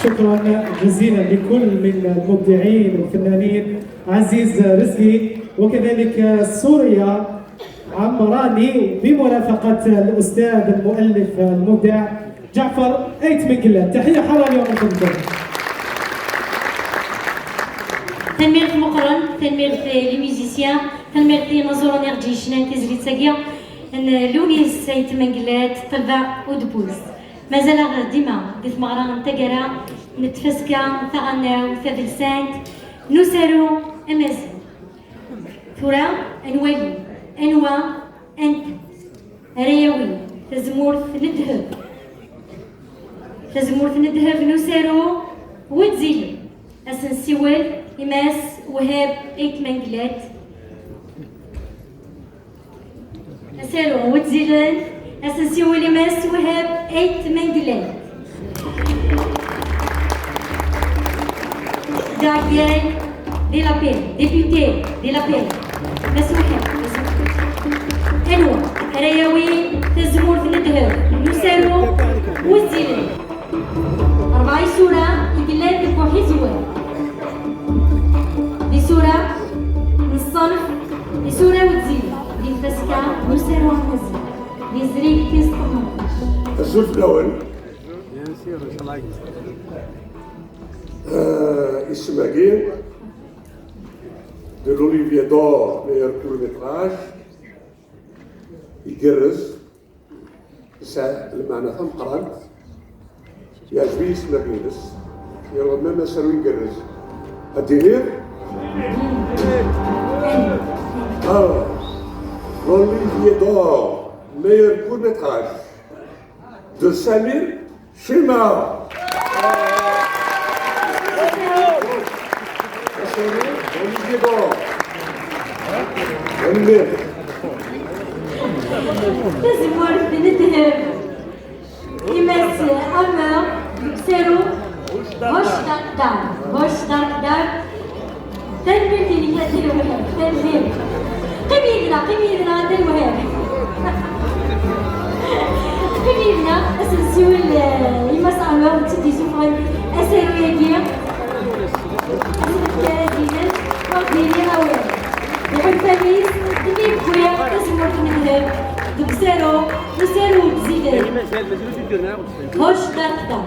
شكرا جزيلا لكل من المبدعين والفنانين عزيز رزقي، وكذلك سوريا عمراني، بمرافقة الأستاذ المؤلف المبدع جعفر أيت منقلات. تحية حارة اليوم لكم. Tanemmirt meqqren, tanemmirt les musiciens, tanemmirt i yinaẓuren i ɣ-d-yecnan tizlit-agi n Lewnis Ayt Mengellat, Ṭṭelba Udbuz. Mazal-aɣ dima di tmeɣra n taggara n tfaska taɣelnawt tadelsant n usaru amaziɣ. Tura ad nwali anwa, anta ara yawin tazemmurt n ddheb. Tazemmurt n ddheb n usaru Wezzilen. Ad s-nsiwel i Mass Wahab Ayt Mengellat. Asaru Wezzilen, ad s-nsiwel i Mass Wahab Ayt Mengellat. Dɛeggal di la Paix, député di la Paix. Mass Wahab, Mass Wahab. Anwa ara yawin tazemmurt n ddheb n usaru Wezzilen? Rebɛa isura i yellan deg uḥizuwar. D isura n ṣṣenf, isura Wezzilen, di tfaska n usaru amaziɣ, di Zrib tis tmenṭac. Azul fell-awen. Isem-agi de l'Olivier d'Or meilleur court métrage, igerrez, yesɛa lmeɛna tameqqrant, yeɛjeb-iyi yisem-agi-ines, yerwa même asaru igerrez. Ad d-iniɣ? Alors, l'Olivier d'Or meilleur court métrage de Samir Chima. Samir, Olivier d'Or. Tanemmirt. Tazemmurt n ddheb i Mass Amer deg usaru Hoc Dark Dar. Hoc Dark Dar. Tanemmirt-inek a Dda Lwahab, tanemmirt. Qqim yid-neɣ, qqim yid-neɣ a Dda Lwahab. Qqim yid-neɣ, ad s-nsiwel i Mass Amer, d-tt-id-yessufɣen asaru-agi. Asefk ara d-yinin, ur d-yini awal. Iḥulfan-is d mi yewwi tazemmurt n ddheb deg usaru, usaru Wezzilen. Hoc Dark Dar.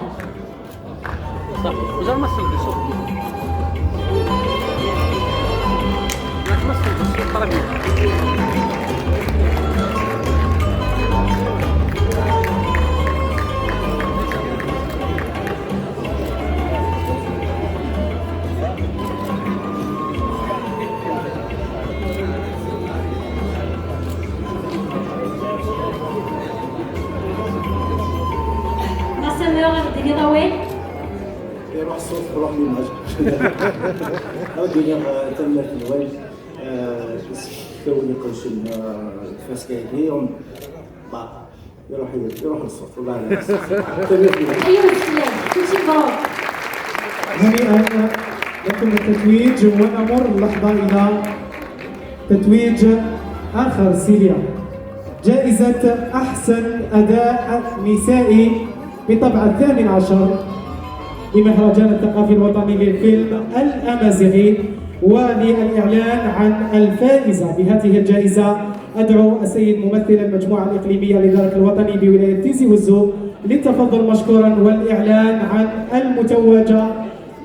Mass Amer, ad d-tiniḍ awal? Iruḥ ṣṣut, tṛuḥ l'image. Ad d-iniɣ tanemmirt-nwen, isefkawen iqedsen, tfaska-agi, iruḥ, iruḥ ṣṣut, والله. Tanemmirt-nwen. Ayyuz fell-am, kulci mebruk. هنيئا لكم التتويج، ونمر اللحظة إلى تتويج آخر سيليا، جائزة أحسن أداء نسائي بطبع الثامن عشر لمهرجان الثقافي الوطني للفيلم الأمازيغي. وللإعلان عن الفائزة بهذه الجائزة أدعو السيد ممثل المجموعة الإقليمية للدرك الوطني بولاية تيزي وزو للتفضل مشكورا والإعلان عن المتوجة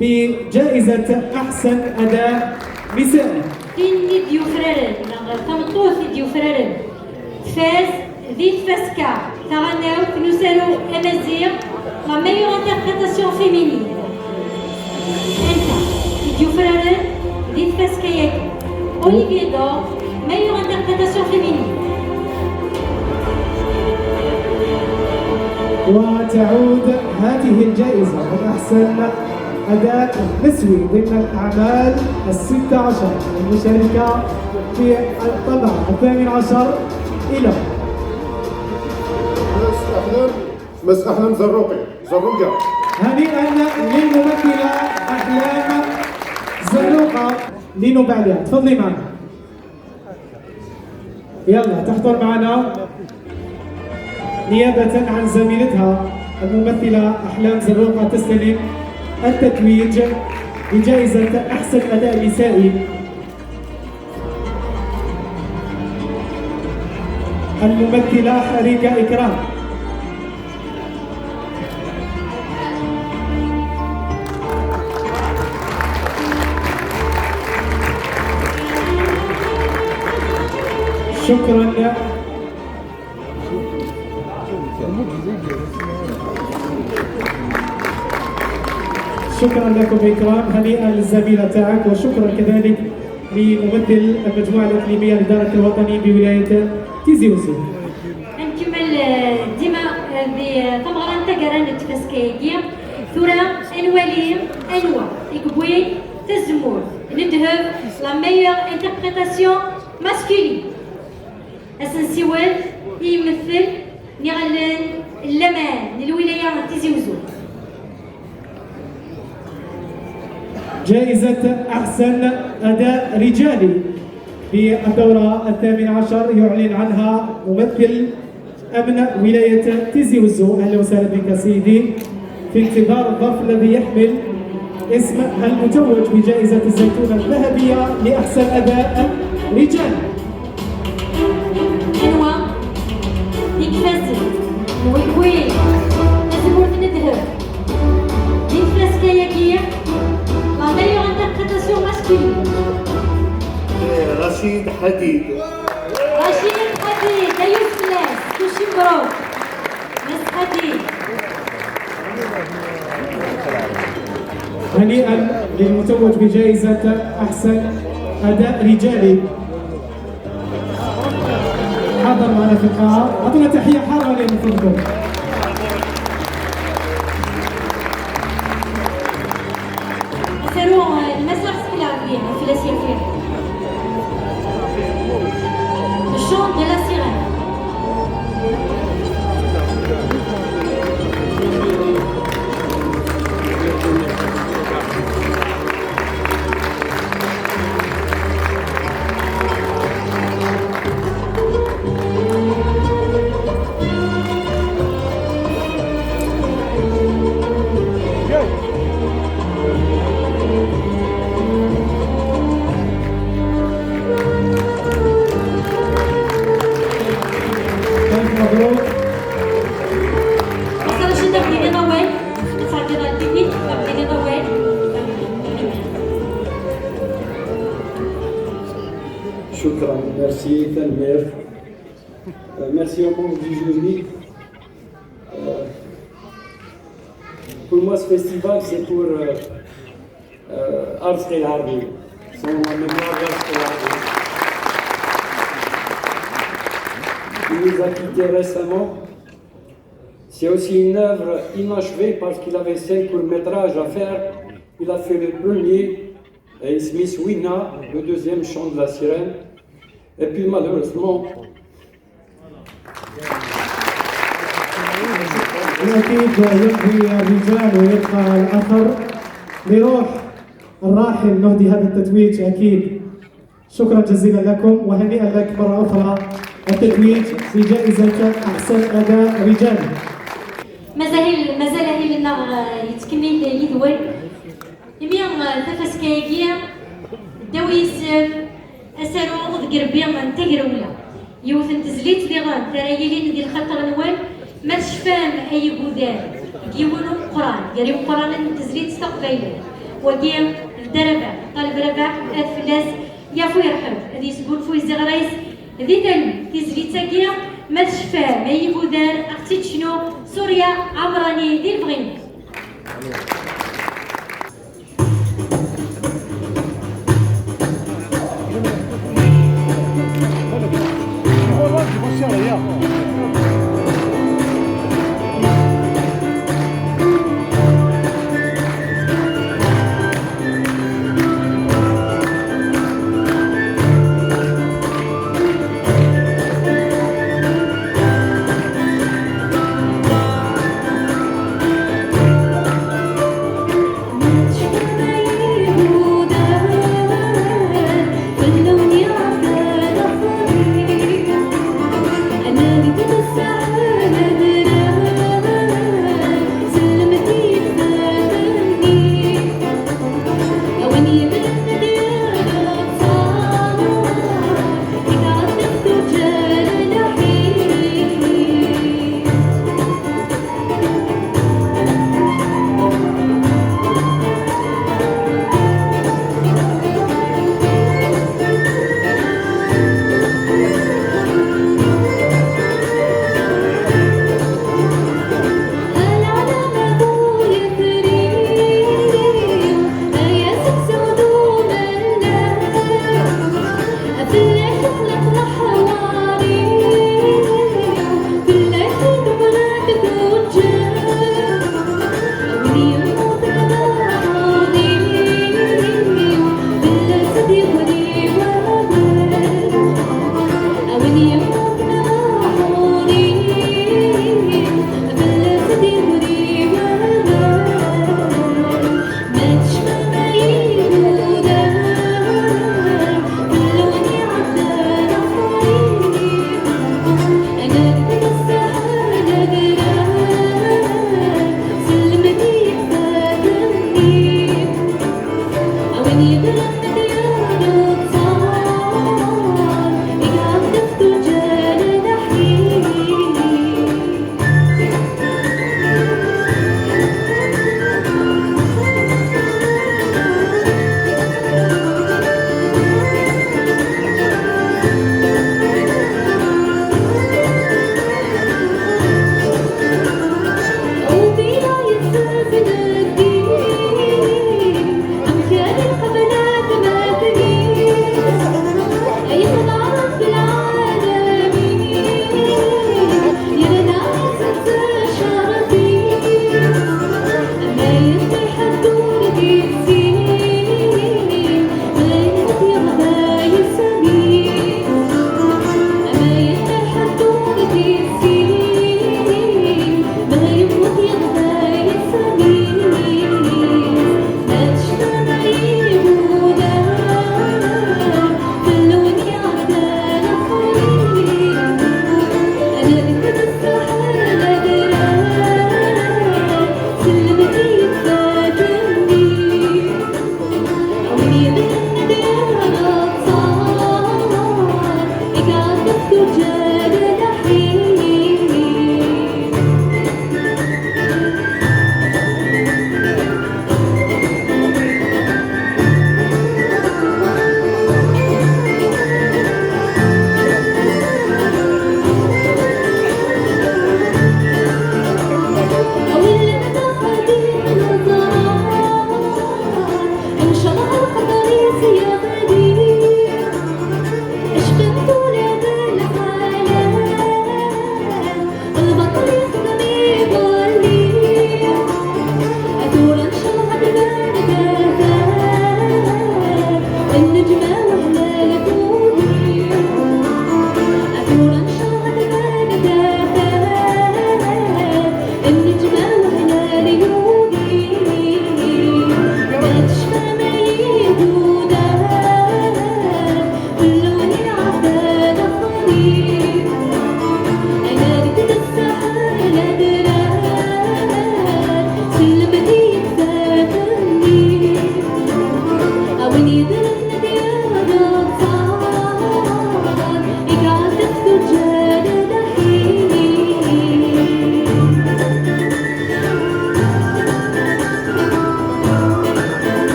بجائزة أحسن أداء نسائي. Tin i d-yufraren, neɣ tameṭṭut i d-yufraren, tfaz di tfaska taɣanawt n usaru amaziɣ, la meilleure interprétation féminine. Anta i d-yufraren di tfaska-agi? Olivier d'Or, meilleure interprétation féminine. وتعود هذه الجائزة من أحسن أداء نسوي ضمن الأعمال الستة عشر المشاركة في الطبعة الثامن عشر إلى مس أحلام، مس أحلام زروقي، زروقة. هنيئا للممثلة أحلام زروقة. لينو بعدها، تفضلي معنا. يلا، تحضر معنا نيابة عن زميلتها الممثلة أحلام زروقة تستلم التتويج بجائزة أحسن أداء نسائي، الممثلة حريكة إكرام. شكرا. شكرا لكم إكرام، هنيئا للزميلة تاعك، وشكرا كذلك لممثل المجموعة الإقليمية للدرك الوطني بولاية تيزي وزو. Ad nkemmel, eh, dima, eh, di, eh, tameɣra n taggara n tfaska-agi. Tura ad nwali anwa i yewwin tazemmurt n ddheb, la meilleure interprétation masculine. Ad s-nsiwel i yimethel n iɣallen n laman n lwilaya n Tizi Uzzu. جائزة أحسن أداء رجالي في الدورة الثامن عشر يعلن عنها ممثل أمن ولاية تيزي وزو. أهلا وسهلا بك سيدي، في انتظار الظرف الذي يحمل اسم المتوج بجائزة الزيتونة الذهبية لأحسن أداء رجال. Anwa i ifazen, anwa i yewwin tazemmurt n ddheb di tfaska-agi, la meilleure interprétation masculine? Rachid Hadid. Rachid Hadid, ayyuz fell-as, kullec mebruk. Mass Hadid. هنيئا للمتوج بجائزة أحسن أداء رجالي. حاضر معنا في القاعة، أعطونا تحية حارة ليه من فضلكم. Asaru, eh, n Mass Arslan Lɛebdi, Fell-as yafriɣ. Le chant de la sirène. ألف مبروك. Mass Rachid, tebɣiḍ awal? Tebɣiḍ awal? شكرا، merci, tanemmirt. Euh, merci au membre du jury. Euh, pour moi, ce festival, c'est pour, euh, euh, Arslan Lɛebdi. Son mémoire d'Arslan Lɛebdi. Il nous a quittés récemment. C'est aussi une œuvre inachevée parce qu'il avait cinq courts-métrages à faire. Il a fait le premier, euh, Ismis Wina, le deuxième, Chant de la sirène. Et puis malheureusement, أكيد يمضي الرجال ويبقى الأثر. لروح الراحل نهدي هذا التتويج أكيد. شكرا جزيلا لكم، وهنيئا لك مرة أخرى التتويج بجائزة أحسن أداء رجالي. Mazal, mazal ahil-nneɣ, eh, yettkemmil yid-wen. Imi, eh, tafaska-agi, ddaw yisem asaru deg irebbi n tagrewla. Yiwet n tezlit diɣen ara yilin di lxaṭer-nwen, ma tecfam ay igudar deg yiwen umeqqran gar imeqqranen n tezlit s taqbaylit. Wagi d Dda Rabaḥ, Ṭaleb Rabaḥ, ad fell-as yafu yerḥem, ad yesgunfu iziɣer-is di talwit. Tizlit-agi ma tecfam ay ibudar, ad ɣ-tt-id-tecnu Surya Ɛemrani di lebɣi-nnes.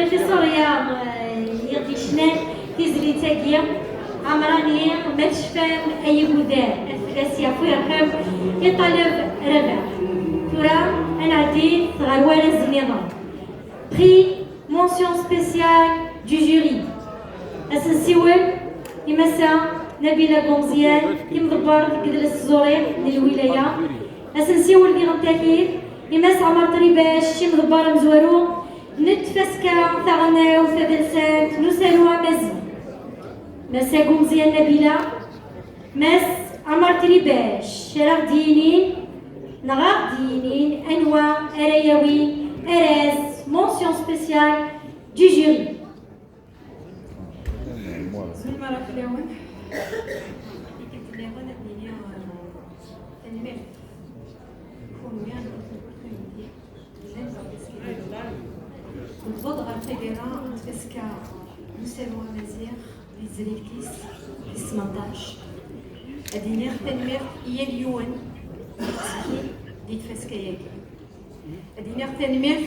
Di Surya, eh, i ɣ-d-yecnan tizlit-agi, Ɛemrani, ma tecfam ay igudar, ad fell-as yeɛfu yerḥem, iṭaleb Rabaḥ. Tura, ad nɛeddi ɣer warraz nniḍen. Prix, mention spéciale du jury. Ad s-nsiwel i Massa Nabila Gumezyan, imḍebber deg yidles Ẓuri n lwilaya. Ad s-nsiwel diɣen takit i Mass Ɛmer Ṭribac, imḍebber amezwaru n tfaska taɣelnawt tadelsant n usaru amaziɣ. Massa Gumezyan Nabila, Mass Ɛmer Ṭribac, ara ɣ-d-yinin, neɣ ad ɣ-d-yinin anwa ara yawin arraz, mention spéciale du jury. Zul mara fell-awen. Tikkelt nniḍen ad d-nini, eh, tanemmirt. Kunwi ad d-tewwet kunwi. Llan ẓer-, Newweḍ ɣer taggara n tfaska n usaru amaziɣ di tezrigt-is tis tmenṭac. Ad iniɣ tanemmirt i yal yiwen yettili di tfaska-agi. Ad iniɣ tanemmirt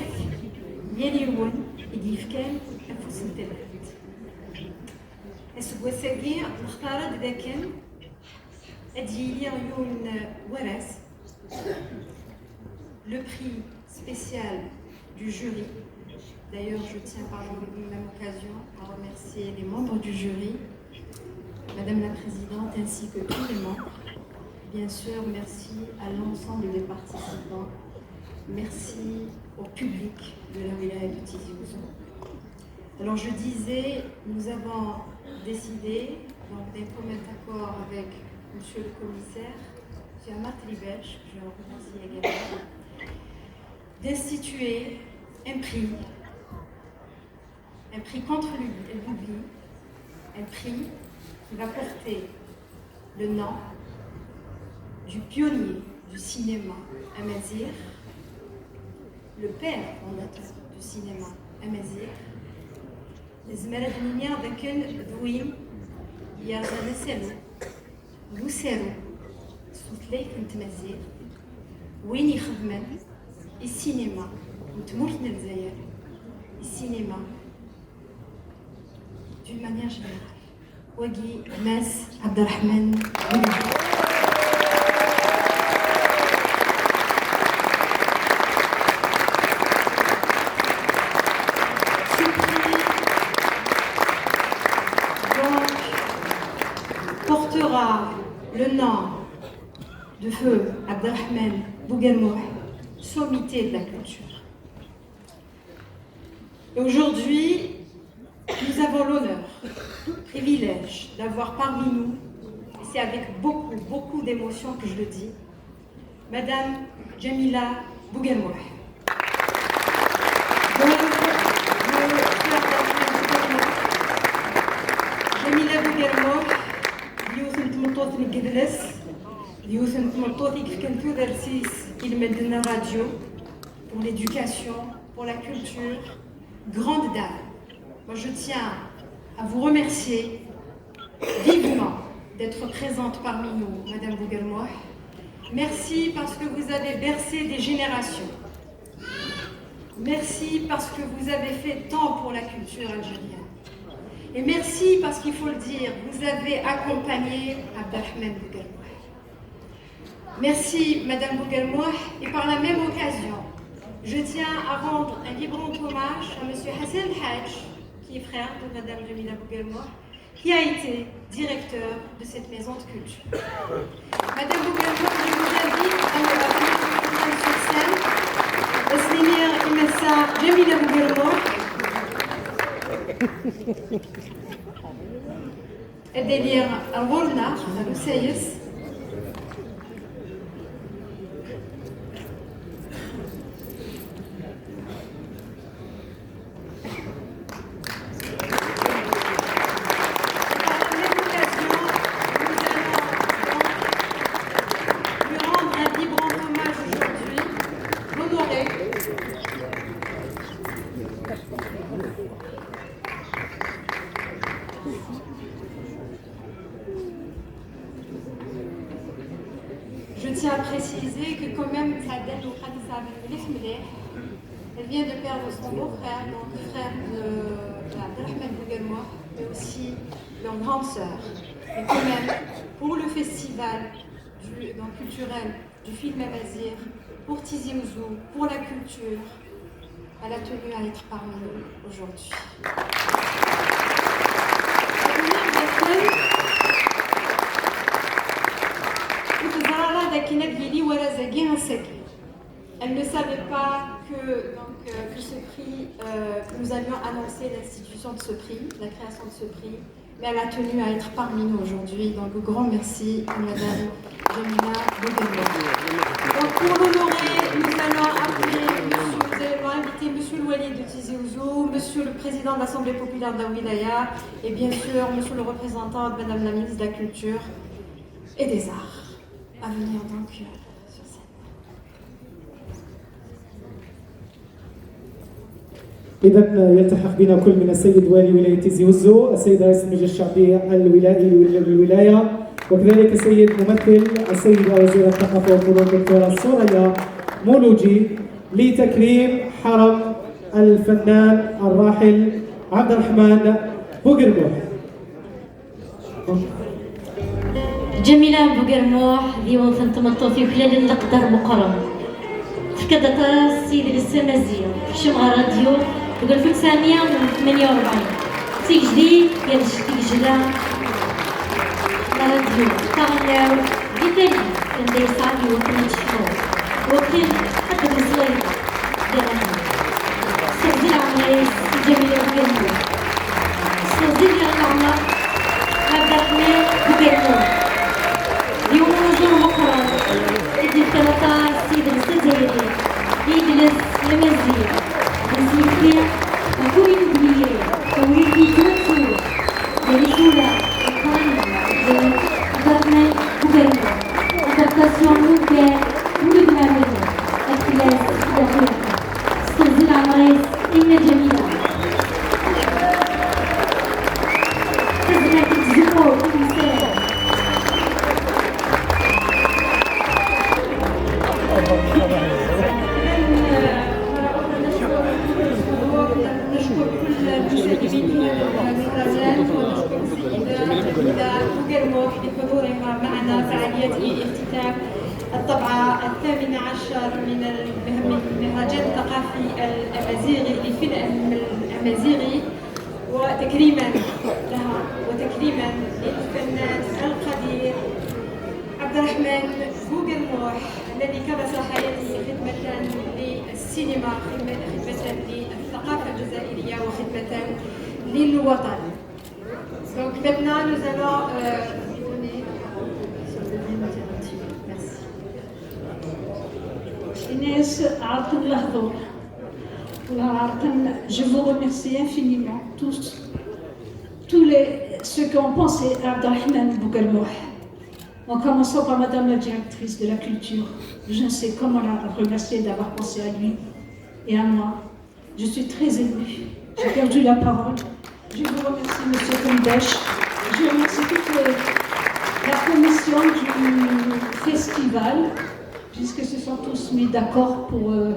i yal yiwen i d-yefkan afus n tadrimt. Aseggas-agi nextar-d dakken ad d-yili yiwen warraz, le prix spécial du jury. D'ailleurs, je tiens par la même occasion à remercier les membres du jury, Madame la Présidente ainsi que tous les membres. Bien sûr, merci à l'ensemble des participants. Merci au public de la wilaya de Tizi Ouzou. Alors, je disais, nous avons décidé, donc, d'un commun accord avec Monsieur le commissaire, Monsieur Amar Tribesh, que je remercie également, d'instituer un prix, un prix contre l'oubli, un prix qui va porter le nom du pionnier du cinéma amazigh, le père fondateur du cinéma amazigh, nezmer ad d-nini dakken d win yerẓan asalu n usaru s tutlayt n tmaziɣt, win ixedmen i ssinima n tmurt n Lezzayer, i ssinima d'une manière générale. Wagi Mass Abderrahmane Boulidi. Ce prix, donc, portera le nom de feu Abderrahmane Bouguermouh, sommité de la culture. Et aujourd'hui, nous avons l'honneur, privilège d'avoir parmi nous, et c'est avec beaucoup, beaucoup d'émotion que je le dis, Madame Jamila Bouguermouh. Donc, je tiens à remercier Jamila Bouguermouh, yiwet n tmeṭṭut n yidles, yiwet n tmeṭṭut i yefkan tudert-is i lmend n rradyu, pour l'éducation, pour la culture, grande dame. Moi, je tiens à vous remercier vivement d'être présente parmi nous, Madame Bouguermouh. Merci parce que vous avez bercé des générations. Merci parce que vous avez fait tant pour la culture algérienne. Et merci parce qu'il faut le dire, vous avez accompagné Abderrahmane Bouguermouh. Merci, Madame Bouguermouh. Et par la même occasion, je tiens à rendre un vibrant hommage à Monsieur Hassan Hadj, qui est frère de Madame Jamila Bouguermouh, qui a été directeur de cette maison de culture. Madame Bouguermouh, je vous invite à me, à venir sur scène. Esmini Imessa Jamila Bouguermouh. Ad d-iliɣ ar ɣur-neɣ, ar usayes. Par la même occasion, nous allons donc lui rendre un vibrant hommage aujourd'hui, l'honorer. Je tiens à préciser que quand même, ça donne au Khalis Abed Mlih Mlih, elle vient de perdre son beau-frère, donc frère de, de Abdelrahman Bouguermouh, mais aussi leur grande sœur. Mais quand même, pour le festival du, donc, culturel du film amazigh, pour Tizi Ouzou, pour la culture, elle a tenu à être parmi nous aujourd'hui. Ur teẓri ara d akken ad yili warraz-agi ass-agi. Elle ne savait pas que, donc, euh, que ce prix, euh, nous allions annoncer l'institution de ce prix, la création de ce prix, mais elle a tenu à être parmi nous aujourd'hui. Donc, grand merci à Madame Jamila Bouguermouh. Donc, pour l'honorer, nous allons appeler Monsieur, nous allons inviter Monsieur le Wali de Tizi Ouzou, Monsieur le Président de l'Assemblée Populaire de la Wilaya, et bien sûr Monsieur le représentant de Madame la Ministre de la Culture et des Arts, à venir donc, euh, sur scène. إذا يلتحق بنا كل من السيد والي ولاية تيزي وزو، السيد رئيس المجلس الشعبي الولائي للولاية، وكذلك السيد ممثل السيدة وزيرة الثقافة والفنون الدكتورة ثريا مولوجي، لتكريم حرم الفنان الراحل عبد الرحمن بوقربوح. Ǧamila Bugermuḥ d yiwet n tmeṭṭut yuklalen leqder meqqren. Tefka-d aṭas i yidles amaziɣ, tekcem ɣer rradyu deg alef u tesɛemya u tmenya u rebɛin. D tigejdit, yal ccek tigejda n rradyu, taɣelnawt, d Italy, anda yesɛa yiwet n tecrut. Wakin ad d-mmeslayeɣ. Sseɣzi leɛmer-is i Ǧamila Bugermuḥ. Sseɣzi diɣ leɛmer Ɛebderreḥman Bugermuḥ. D yiwen n unaẓur meqqren i d-yefkan aṭas i yidles azzayri, i yidles amaziɣ, d asmekti n kul imugliyen, n wid yettwattun gar isura, d lqayen, d Ɛebderreḥman Bugermuḥ. Adaptation n wungal n wudem aɛlayen, ad fell-as d axir. Sseɣzi leɛmer-is i Nna Ǧamila. Tazmert i tzemmurt i temsal. نشكر كل المشاركين في هذا المهرجان، ونشكر السيدة فريدة بوغرموح لحضورها معنا فعاليات اختتام الطبعة الثامنة عشر من من المهرجان الثقافي الأمازيغي لفيلم الأمازيغي، وتكريما لها وتكريما للفنان القدير عبد الرحمن بوغرموح، الذي كرس حياته خدمة للسينما، خدمة، خدمة للثقافة الجزائرية وخدمة للوطن. Donc maintenant, nous allons euh, lui donner la parole. Merci. Inès Artem Lahdour. Je vous remercie infiniment tous, tous les, ceux qui ont pensé à Abderrahmane Bouguermouh, en commençant par Madame la directrice de la culture. Je ne sais comment la remercier d'avoir pensé à lui et à moi. Je suis très émue. J'ai perdu la parole. Je vous remercie, Monsieur Koundesh. Je remercie toute le- la commission du festival, puisque se sont tous mis d'accord pour euh,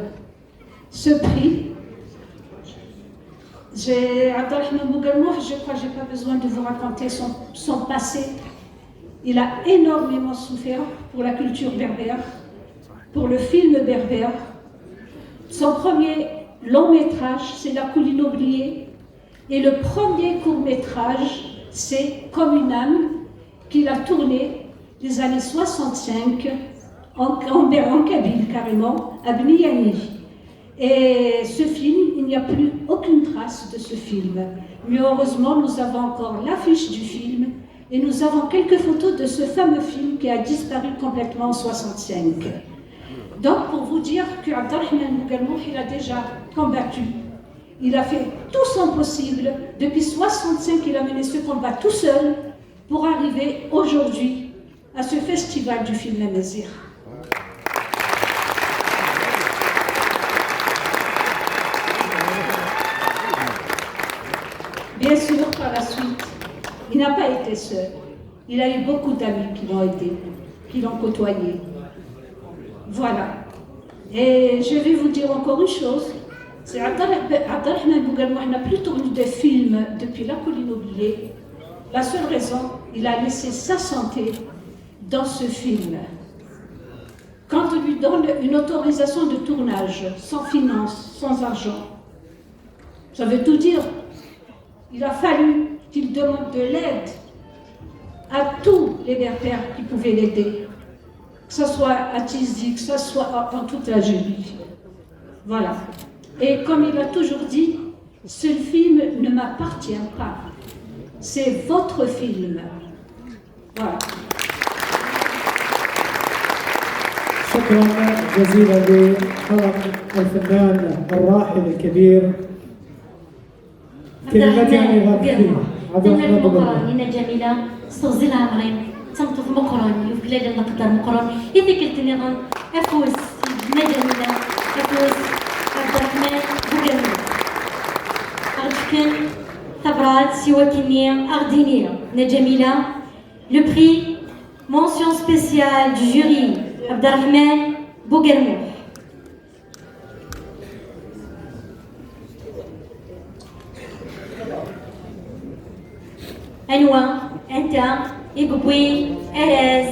ce prix. J'ai Abderrahmane Bouguermouh, je crois que je n'ai pas besoin de vous raconter son, son passé. Il a énormément souffert pour la culture berbère, pour le film berbère. Son premier long métrage, c'est La Colline oubliée. Et le premier court métrage, c'est Comme une âme, qu'il a tourné les années soixante-cinq en, en, en kabyle carrément, à Bniani. Et ce film, il n'y a plus aucune trace de ce film. Mais heureusement, nous avons encore l'affiche du film et nous avons quelques photos de ce fameux film qui a disparu complètement en soixante-cinq. Donc, pour vous dire que Abderrahmane Bouguermouh, il a déjà combattu. Il a fait tout son possible. Depuis soixante-cinq, il a mené ce combat tout seul pour arriver aujourd'hui à ce festival du film amazigh. Bien sûr, par la suite, il n'a pas été seul. Il a eu beaucoup d'amis qui l'ont aidé, qui l'ont côtoyé. Voilà. Et je vais vous dire encore une chose. C'est Abdallah Abdallah Bouguermouh, on a plutôt vu des films depuis La Colline oubliée. La seule raison, il a laissé sa santé dans ce film. Quand on lui donne une autorisation de tournage, sans finance, sans argent, ça veut tout dire. Il a fallu qu'il demande de l'aide à tous les berbères qui pouvaient l'aider, que ce soit à Tizi, que ce soit en toute l'Algérie. Voilà. Et comme il a toujours dit, ce film ne m'appartient pas. C'est votre film. Voilà. شكرا جزيلا لحرم الفنان الراحل الكبير. كلمات يعني غاديين. عبد الرحمن بن مقران، إن جميلة، صوزي العمري، تمطوف مقران، يوكلال القدر مقران، إذا كنت نظام أفوس، ما جميلة، أفوس، عبد الرحمن بوغرمي. أرجوكن ثبرات سواكني أغديني، إن جميلة، le prix, mention spéciale du jury, عبد الرحمن بوغرموح. Anwa anta i yewwin arraz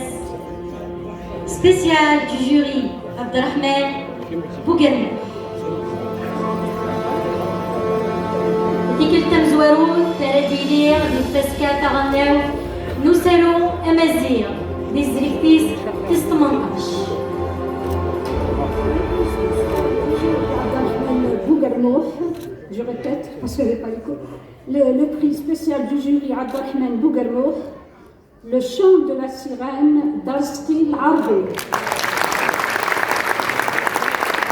spécial du jury Abderrahmane Bouguermouh. Tikkelt tamezwarut ara d-yili di tfaska taɣelnawt n usaru amaziɣ di tezrigt-is tis tmenṭac. Je répète, parce que je n'ai pas écouté. Le, le prix spécial du jury Abderrahmane Bouguermouh, le chant de la sirène d'Arzqi Larbi.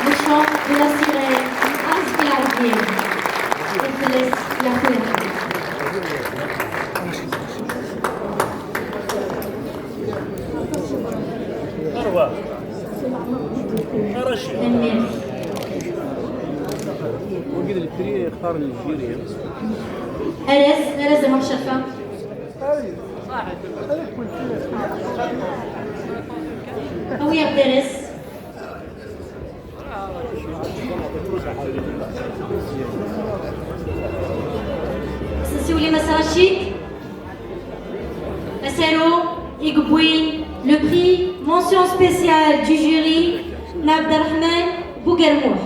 Le chant de la sirène d'Arzqi Larbi. أربعة. رشيد. Tanemmirt. وقيل البري يختار الجيري. Arraz, arraz ameɣcafa. Awi-yaɣ-d arraz. Asensiwel i Mass Rachid. Asaru i yewwin le prix mention spéciale du jury n Abderrahmane Bouguermouh.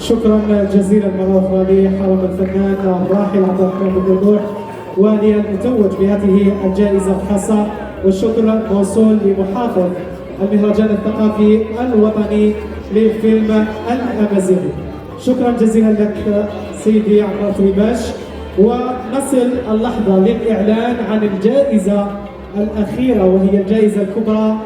شكرا جزيلا مرة أخرى لحرم الفنان الراحل عبد الرحمن بن النوح وللمتوج بهذه الجائزة الخاصة. والشكر موصول لمحافظ المهرجان الثقافي الوطني للفيلم الأمازيغي. شكرا جزيلا لك سيدي عمار طويباش. ونصل اللحظة للإعلان عن الجائزة الأخيرة، وهي الجائزة الكبرى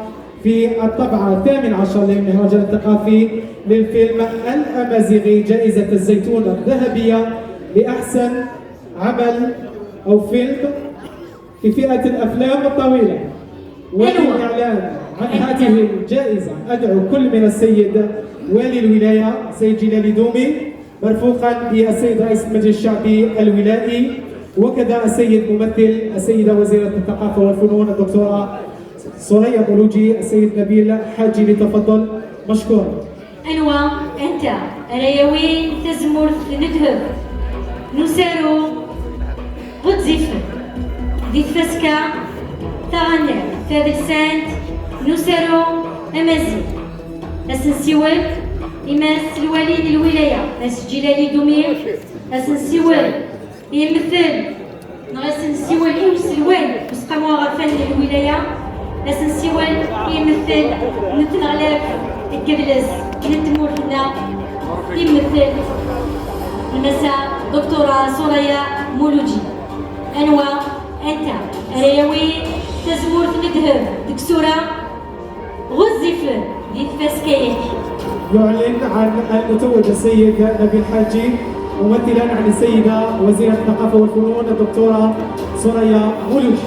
في الطبعة الثامن عشر للمهرجان الثقافي للفيلم الأمازيغي، جائزة الزيتون الذهبية لأحسن عمل أو فيلم في فئة الأفلام الطويلة. وللإعلان عن هذه الجائزة أدعو كل من السيد والي الولاية سيد جلال دومي مرفوقا بالسيد رئيس المجلس الشعبي الولائي، وكذا السيد ممثل السيدة وزيرة الثقافة والفنون الدكتورة ثريا مولوجي، السيد نبيل حاجي، لتفضل مشكور. Anwa anta ara yawin tazemmurt n ddheb n usaru Ɣezzifen di tfaska taɣelnawt tadelsant n usaru amaziɣ? Ad s-nsiwel i Mass Lwali n lwilaya, Mass Ǧilali Dumi, ad s-nsiwel i yimtel neɣ ad s-nsiwel i uselway n useqqamu aɣerfan n lwilaya, ad s-nsiwel i yimtel n tneɣlaft deg yidles n tmurt-nneɣ, yimtel n Massa Doctora Soraya Mouloudji. Anwa anta ara yawin tazemmurt n ddheb deg tsura? Ɣezzifen di tfaska-agi. يعلن عن المتوج السيد نبيل حاجي، ممثلا عن السيدة وزيرة الثقافة والفنون الدكتورة ثريا مولود.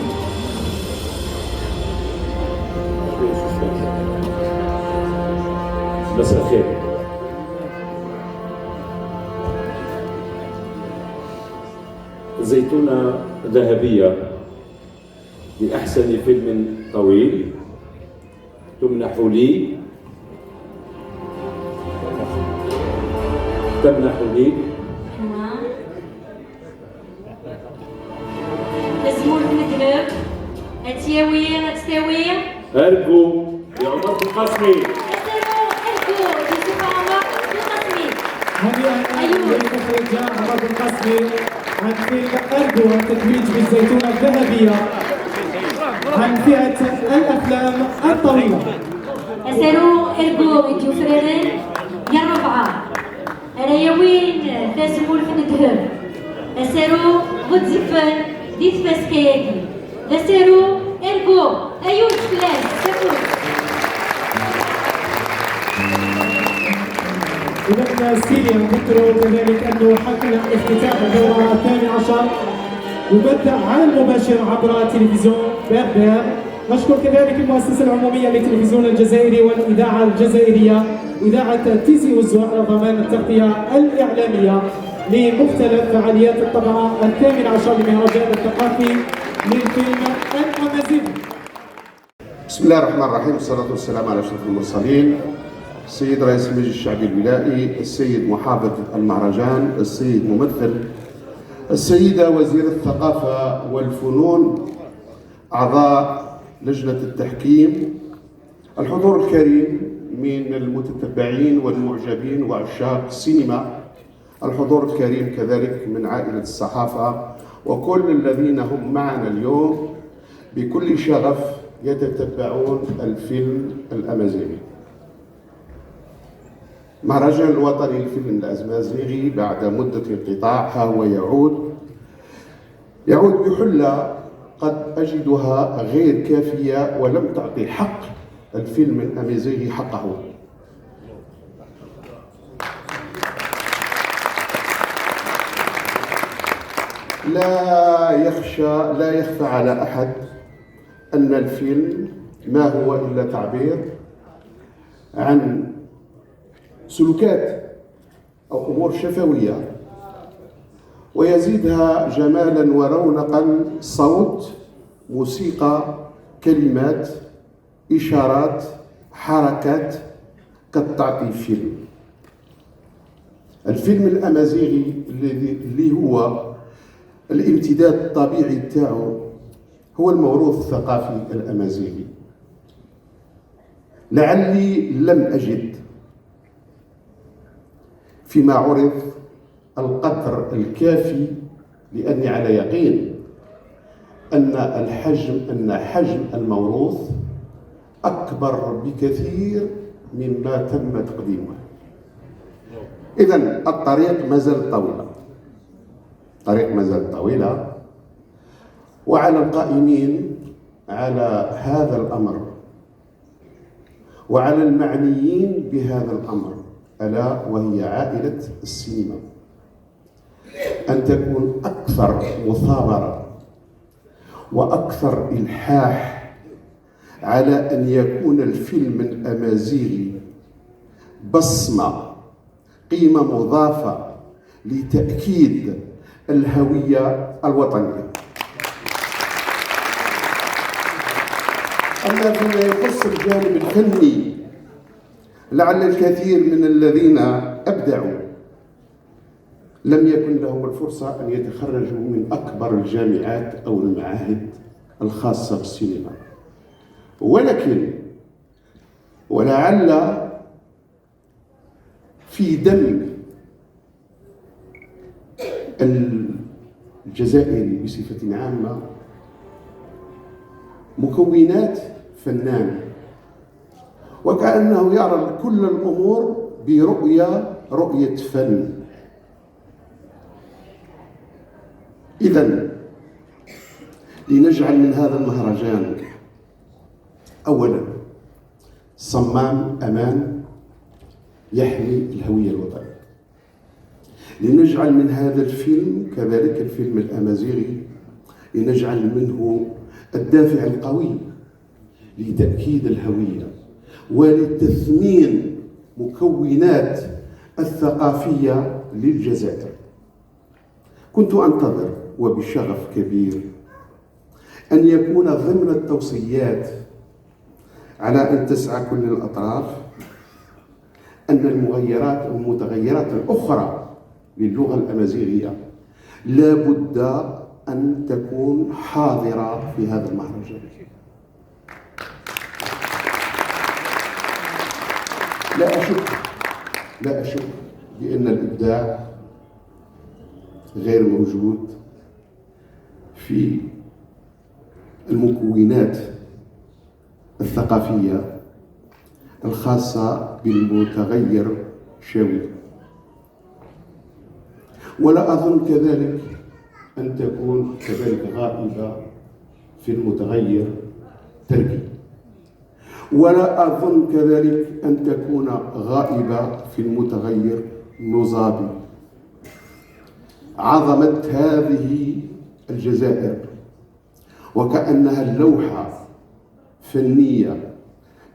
مساء الخير. زيتونة ذهبية لأحسن فيلم طويل تمنح لي تمنح لي Tazmult n ddheb. Ad tt-yawi, ad tt-tawi. أرجو لعمر بن قاسمي. Asaru Ergo, Yusufa Ɛmer Belqasmi. هنيئا للمخرج عمر بن قاسمي عن فيلم أرجو التتويج بالزيتونة الذهبية عن فئة الأفلام الطويلة. Asaru Ergo i d-yufraren gar rebɛa ara yawin tazmult n ddheb. Asaru Ɣezzifen di tfaska-agi. D asaru Ergo, ayyuz fell-as, safut. إذا سيدي نذكر كذلك أنه حفل افتتاح الدورة الثانية عشر يبث على المباشر عبر تلفزيون بير بير. نشكر كذلك المؤسسة العمومية للتلفزيون الجزائري والإذاعة الجزائرية، إذاعة تيزي وزو، على ضمان التغطية الإعلامية لمختلف فعاليات الطبعة الثامنة عشر لمهرجان الثقافي للفيلم الأمازيغي. بسم الله الرحمن الرحيم، والصلاة والسلام على أشرف المرسلين، السيد رئيس المجلس الشعبي الولائي، السيد محافظ المهرجان، السيد ممثل، السيدة وزيرة الثقافة والفنون، أعضاء لجنة التحكيم، الحضور الكريم من المتتبعين والمعجبين وعشاق السينما، الحضور الكريم كذلك من عائلة الصحافة وكل الذين هم معنا اليوم بكل شغف يتتبعون الفيلم الأمازيغي. مهرجان الوطني للفيلم الأمازيغي بعد مدة انقطاع ها هو يعود، يعود بحلة قد أجدها غير كافية ولم تعطي حق الفيلم الأمازيغي حقه. لا يخشى، لا يخفى على أحد أن الفيلم ما هو إلا تعبير عن سلوكات أو أمور شفوية، ويزيدها جمالا ورونقا صوت، موسيقى، كلمات، إشارات، حركات كتعطي فيلم. الفيلم الأمازيغي الذي اللي هو الامتداد الطبيعي تاعو هو الموروث الثقافي الأمازيغي. لعلي لم أجد فيما عرض القدر الكافي، لأني على يقين أن الحجم، أن حجم الموروث أكبر بكثير مما تم تقديمه. إذن الطريق ما زالت طويلة، الطريق ما زالت طويلة، وعلى القائمين على هذا الأمر وعلى المعنيين بهذا الأمر، ألا وهي عائلة السينما، أن تكون أكثر مثابرة وأكثر إلحاح على أن يكون الفيلم الأمازيغي بصمة، قيمة مضافة لتأكيد الهوية الوطنية. أما فيما يخص الجانب الفني، لعل الكثير من الذين أبدعوا لم يكن لهم الفرصة أن يتخرجوا من أكبر الجامعات أو المعاهد الخاصة بالسينما، ولكن ولعل في دم الجزائري بصفة عامة مكونات فنان، وكأنه يرى كل الأمور برؤية، رؤية فن. إذن لنجعل من هذا المهرجان أولا صمام أمان يحمي الهوية الوطنية. لنجعل من هذا الفيلم، كذلك الفيلم الأمازيغي، لنجعل منه الدافع القوي لتأكيد الهوية ولتثمين مكونات الثقافية للجزائر. كنت أنتظر وبشغف كبير أن يكون ضمن التوصيات على أن تسعى كل الأطراف أن المغيرات أو المتغيرات الأخرى للغة الأمازيغية لا بد أن تكون حاضرة في هذا المهرجان. لا أشك، لا أشك بأن الإبداع غير موجود في المكونات الثقافية الخاصة بالمتغير شاوي، ولا أظن كذلك أن تكون كذلك غائبة في المتغير تركي، ولا أظن كذلك أن تكون غائبة في المتغير نوزابي. عظمة هذه الجزائر وكأنها اللوحة فنية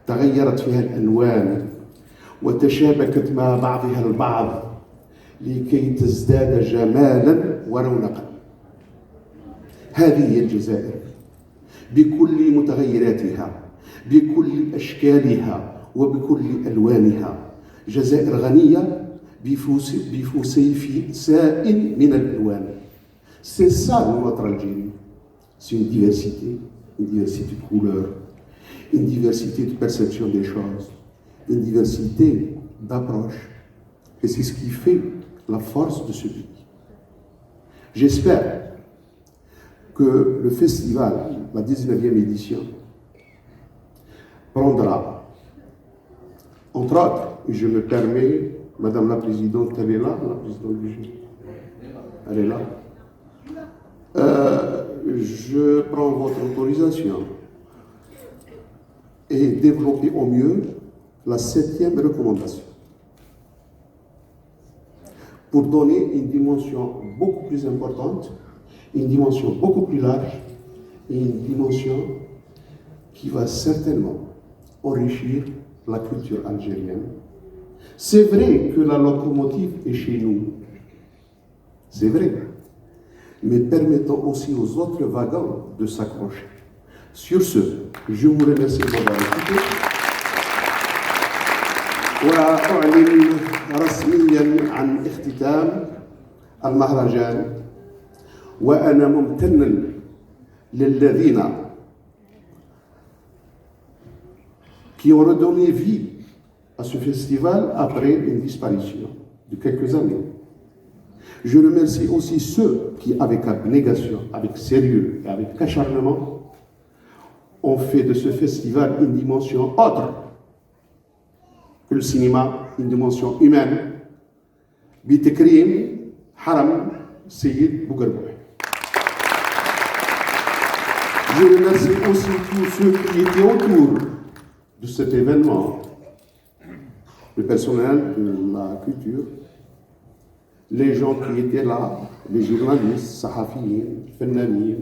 تغيرت فيها الألوان وتشابكت مع بعضها البعض لكي تزداد جمالا ورونقا. هذه هي الجزائر بكل متغيراتها، بكل أشكالها، وبكل ألوانها. جزائر غنية بفس-، بفسيفساء من الألوان. C'est ça notre Algérie. C'est une diversité, une diversité de couleurs, une diversité de perception des choses, une diversité d'approches. Et c'est ce qui fait la force de ce pays. J'espère que le festival, la dix-neuvième édition, prendra, entre autres, et je me permets, Madame la Présidente, elle est là, la Présidente du jury, elle est là. Euh, je prends votre autorisation et développer au mieux la septième recommandation pour donner une dimension beaucoup plus importante, une dimension beaucoup plus large et une dimension qui va certainement enrichir la culture algérienne. C'est vrai que la locomotive est chez nous, c'est vrai, mais permettons aussi aux autres wagons de s'accrocher. Sur ce, je vous remercie de m'avoir écouté. وأعلن رسميا عن اختتام المهرجان، وأنا ممتن للذين qui ont redonné vie à ce festival après une disparition de quelques années. Je remercie aussi ceux qui, avec abnégation, avec sérieux et avec acharnement, ont fait de ce festival une dimension autre que le cinéma, une dimension humaine, بتكريم حرم السيد بوقربوح. Je remercie aussi tous ceux qui étaient autour de cet événement, le personnel de la culture, les gens qui étaient là, les journalistes, الصحفيين، الفنانين،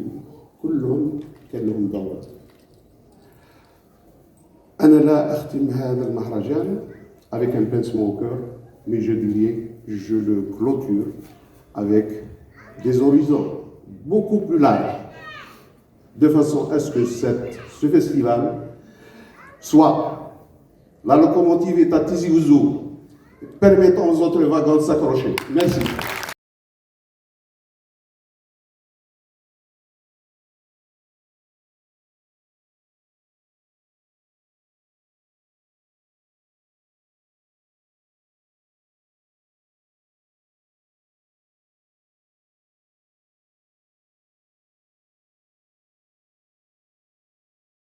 كلهم كان لهم دور. أنا لا أختم هذا المهرجان avec un pincement au cœur, mais je dirais, je le clôture avec des horizons beaucoup plus larges, de façon à ce que cette, ce festival soit la locomotive est à Tizi Ouzou, permettant aux autres wagons de s'accrocher. Merci.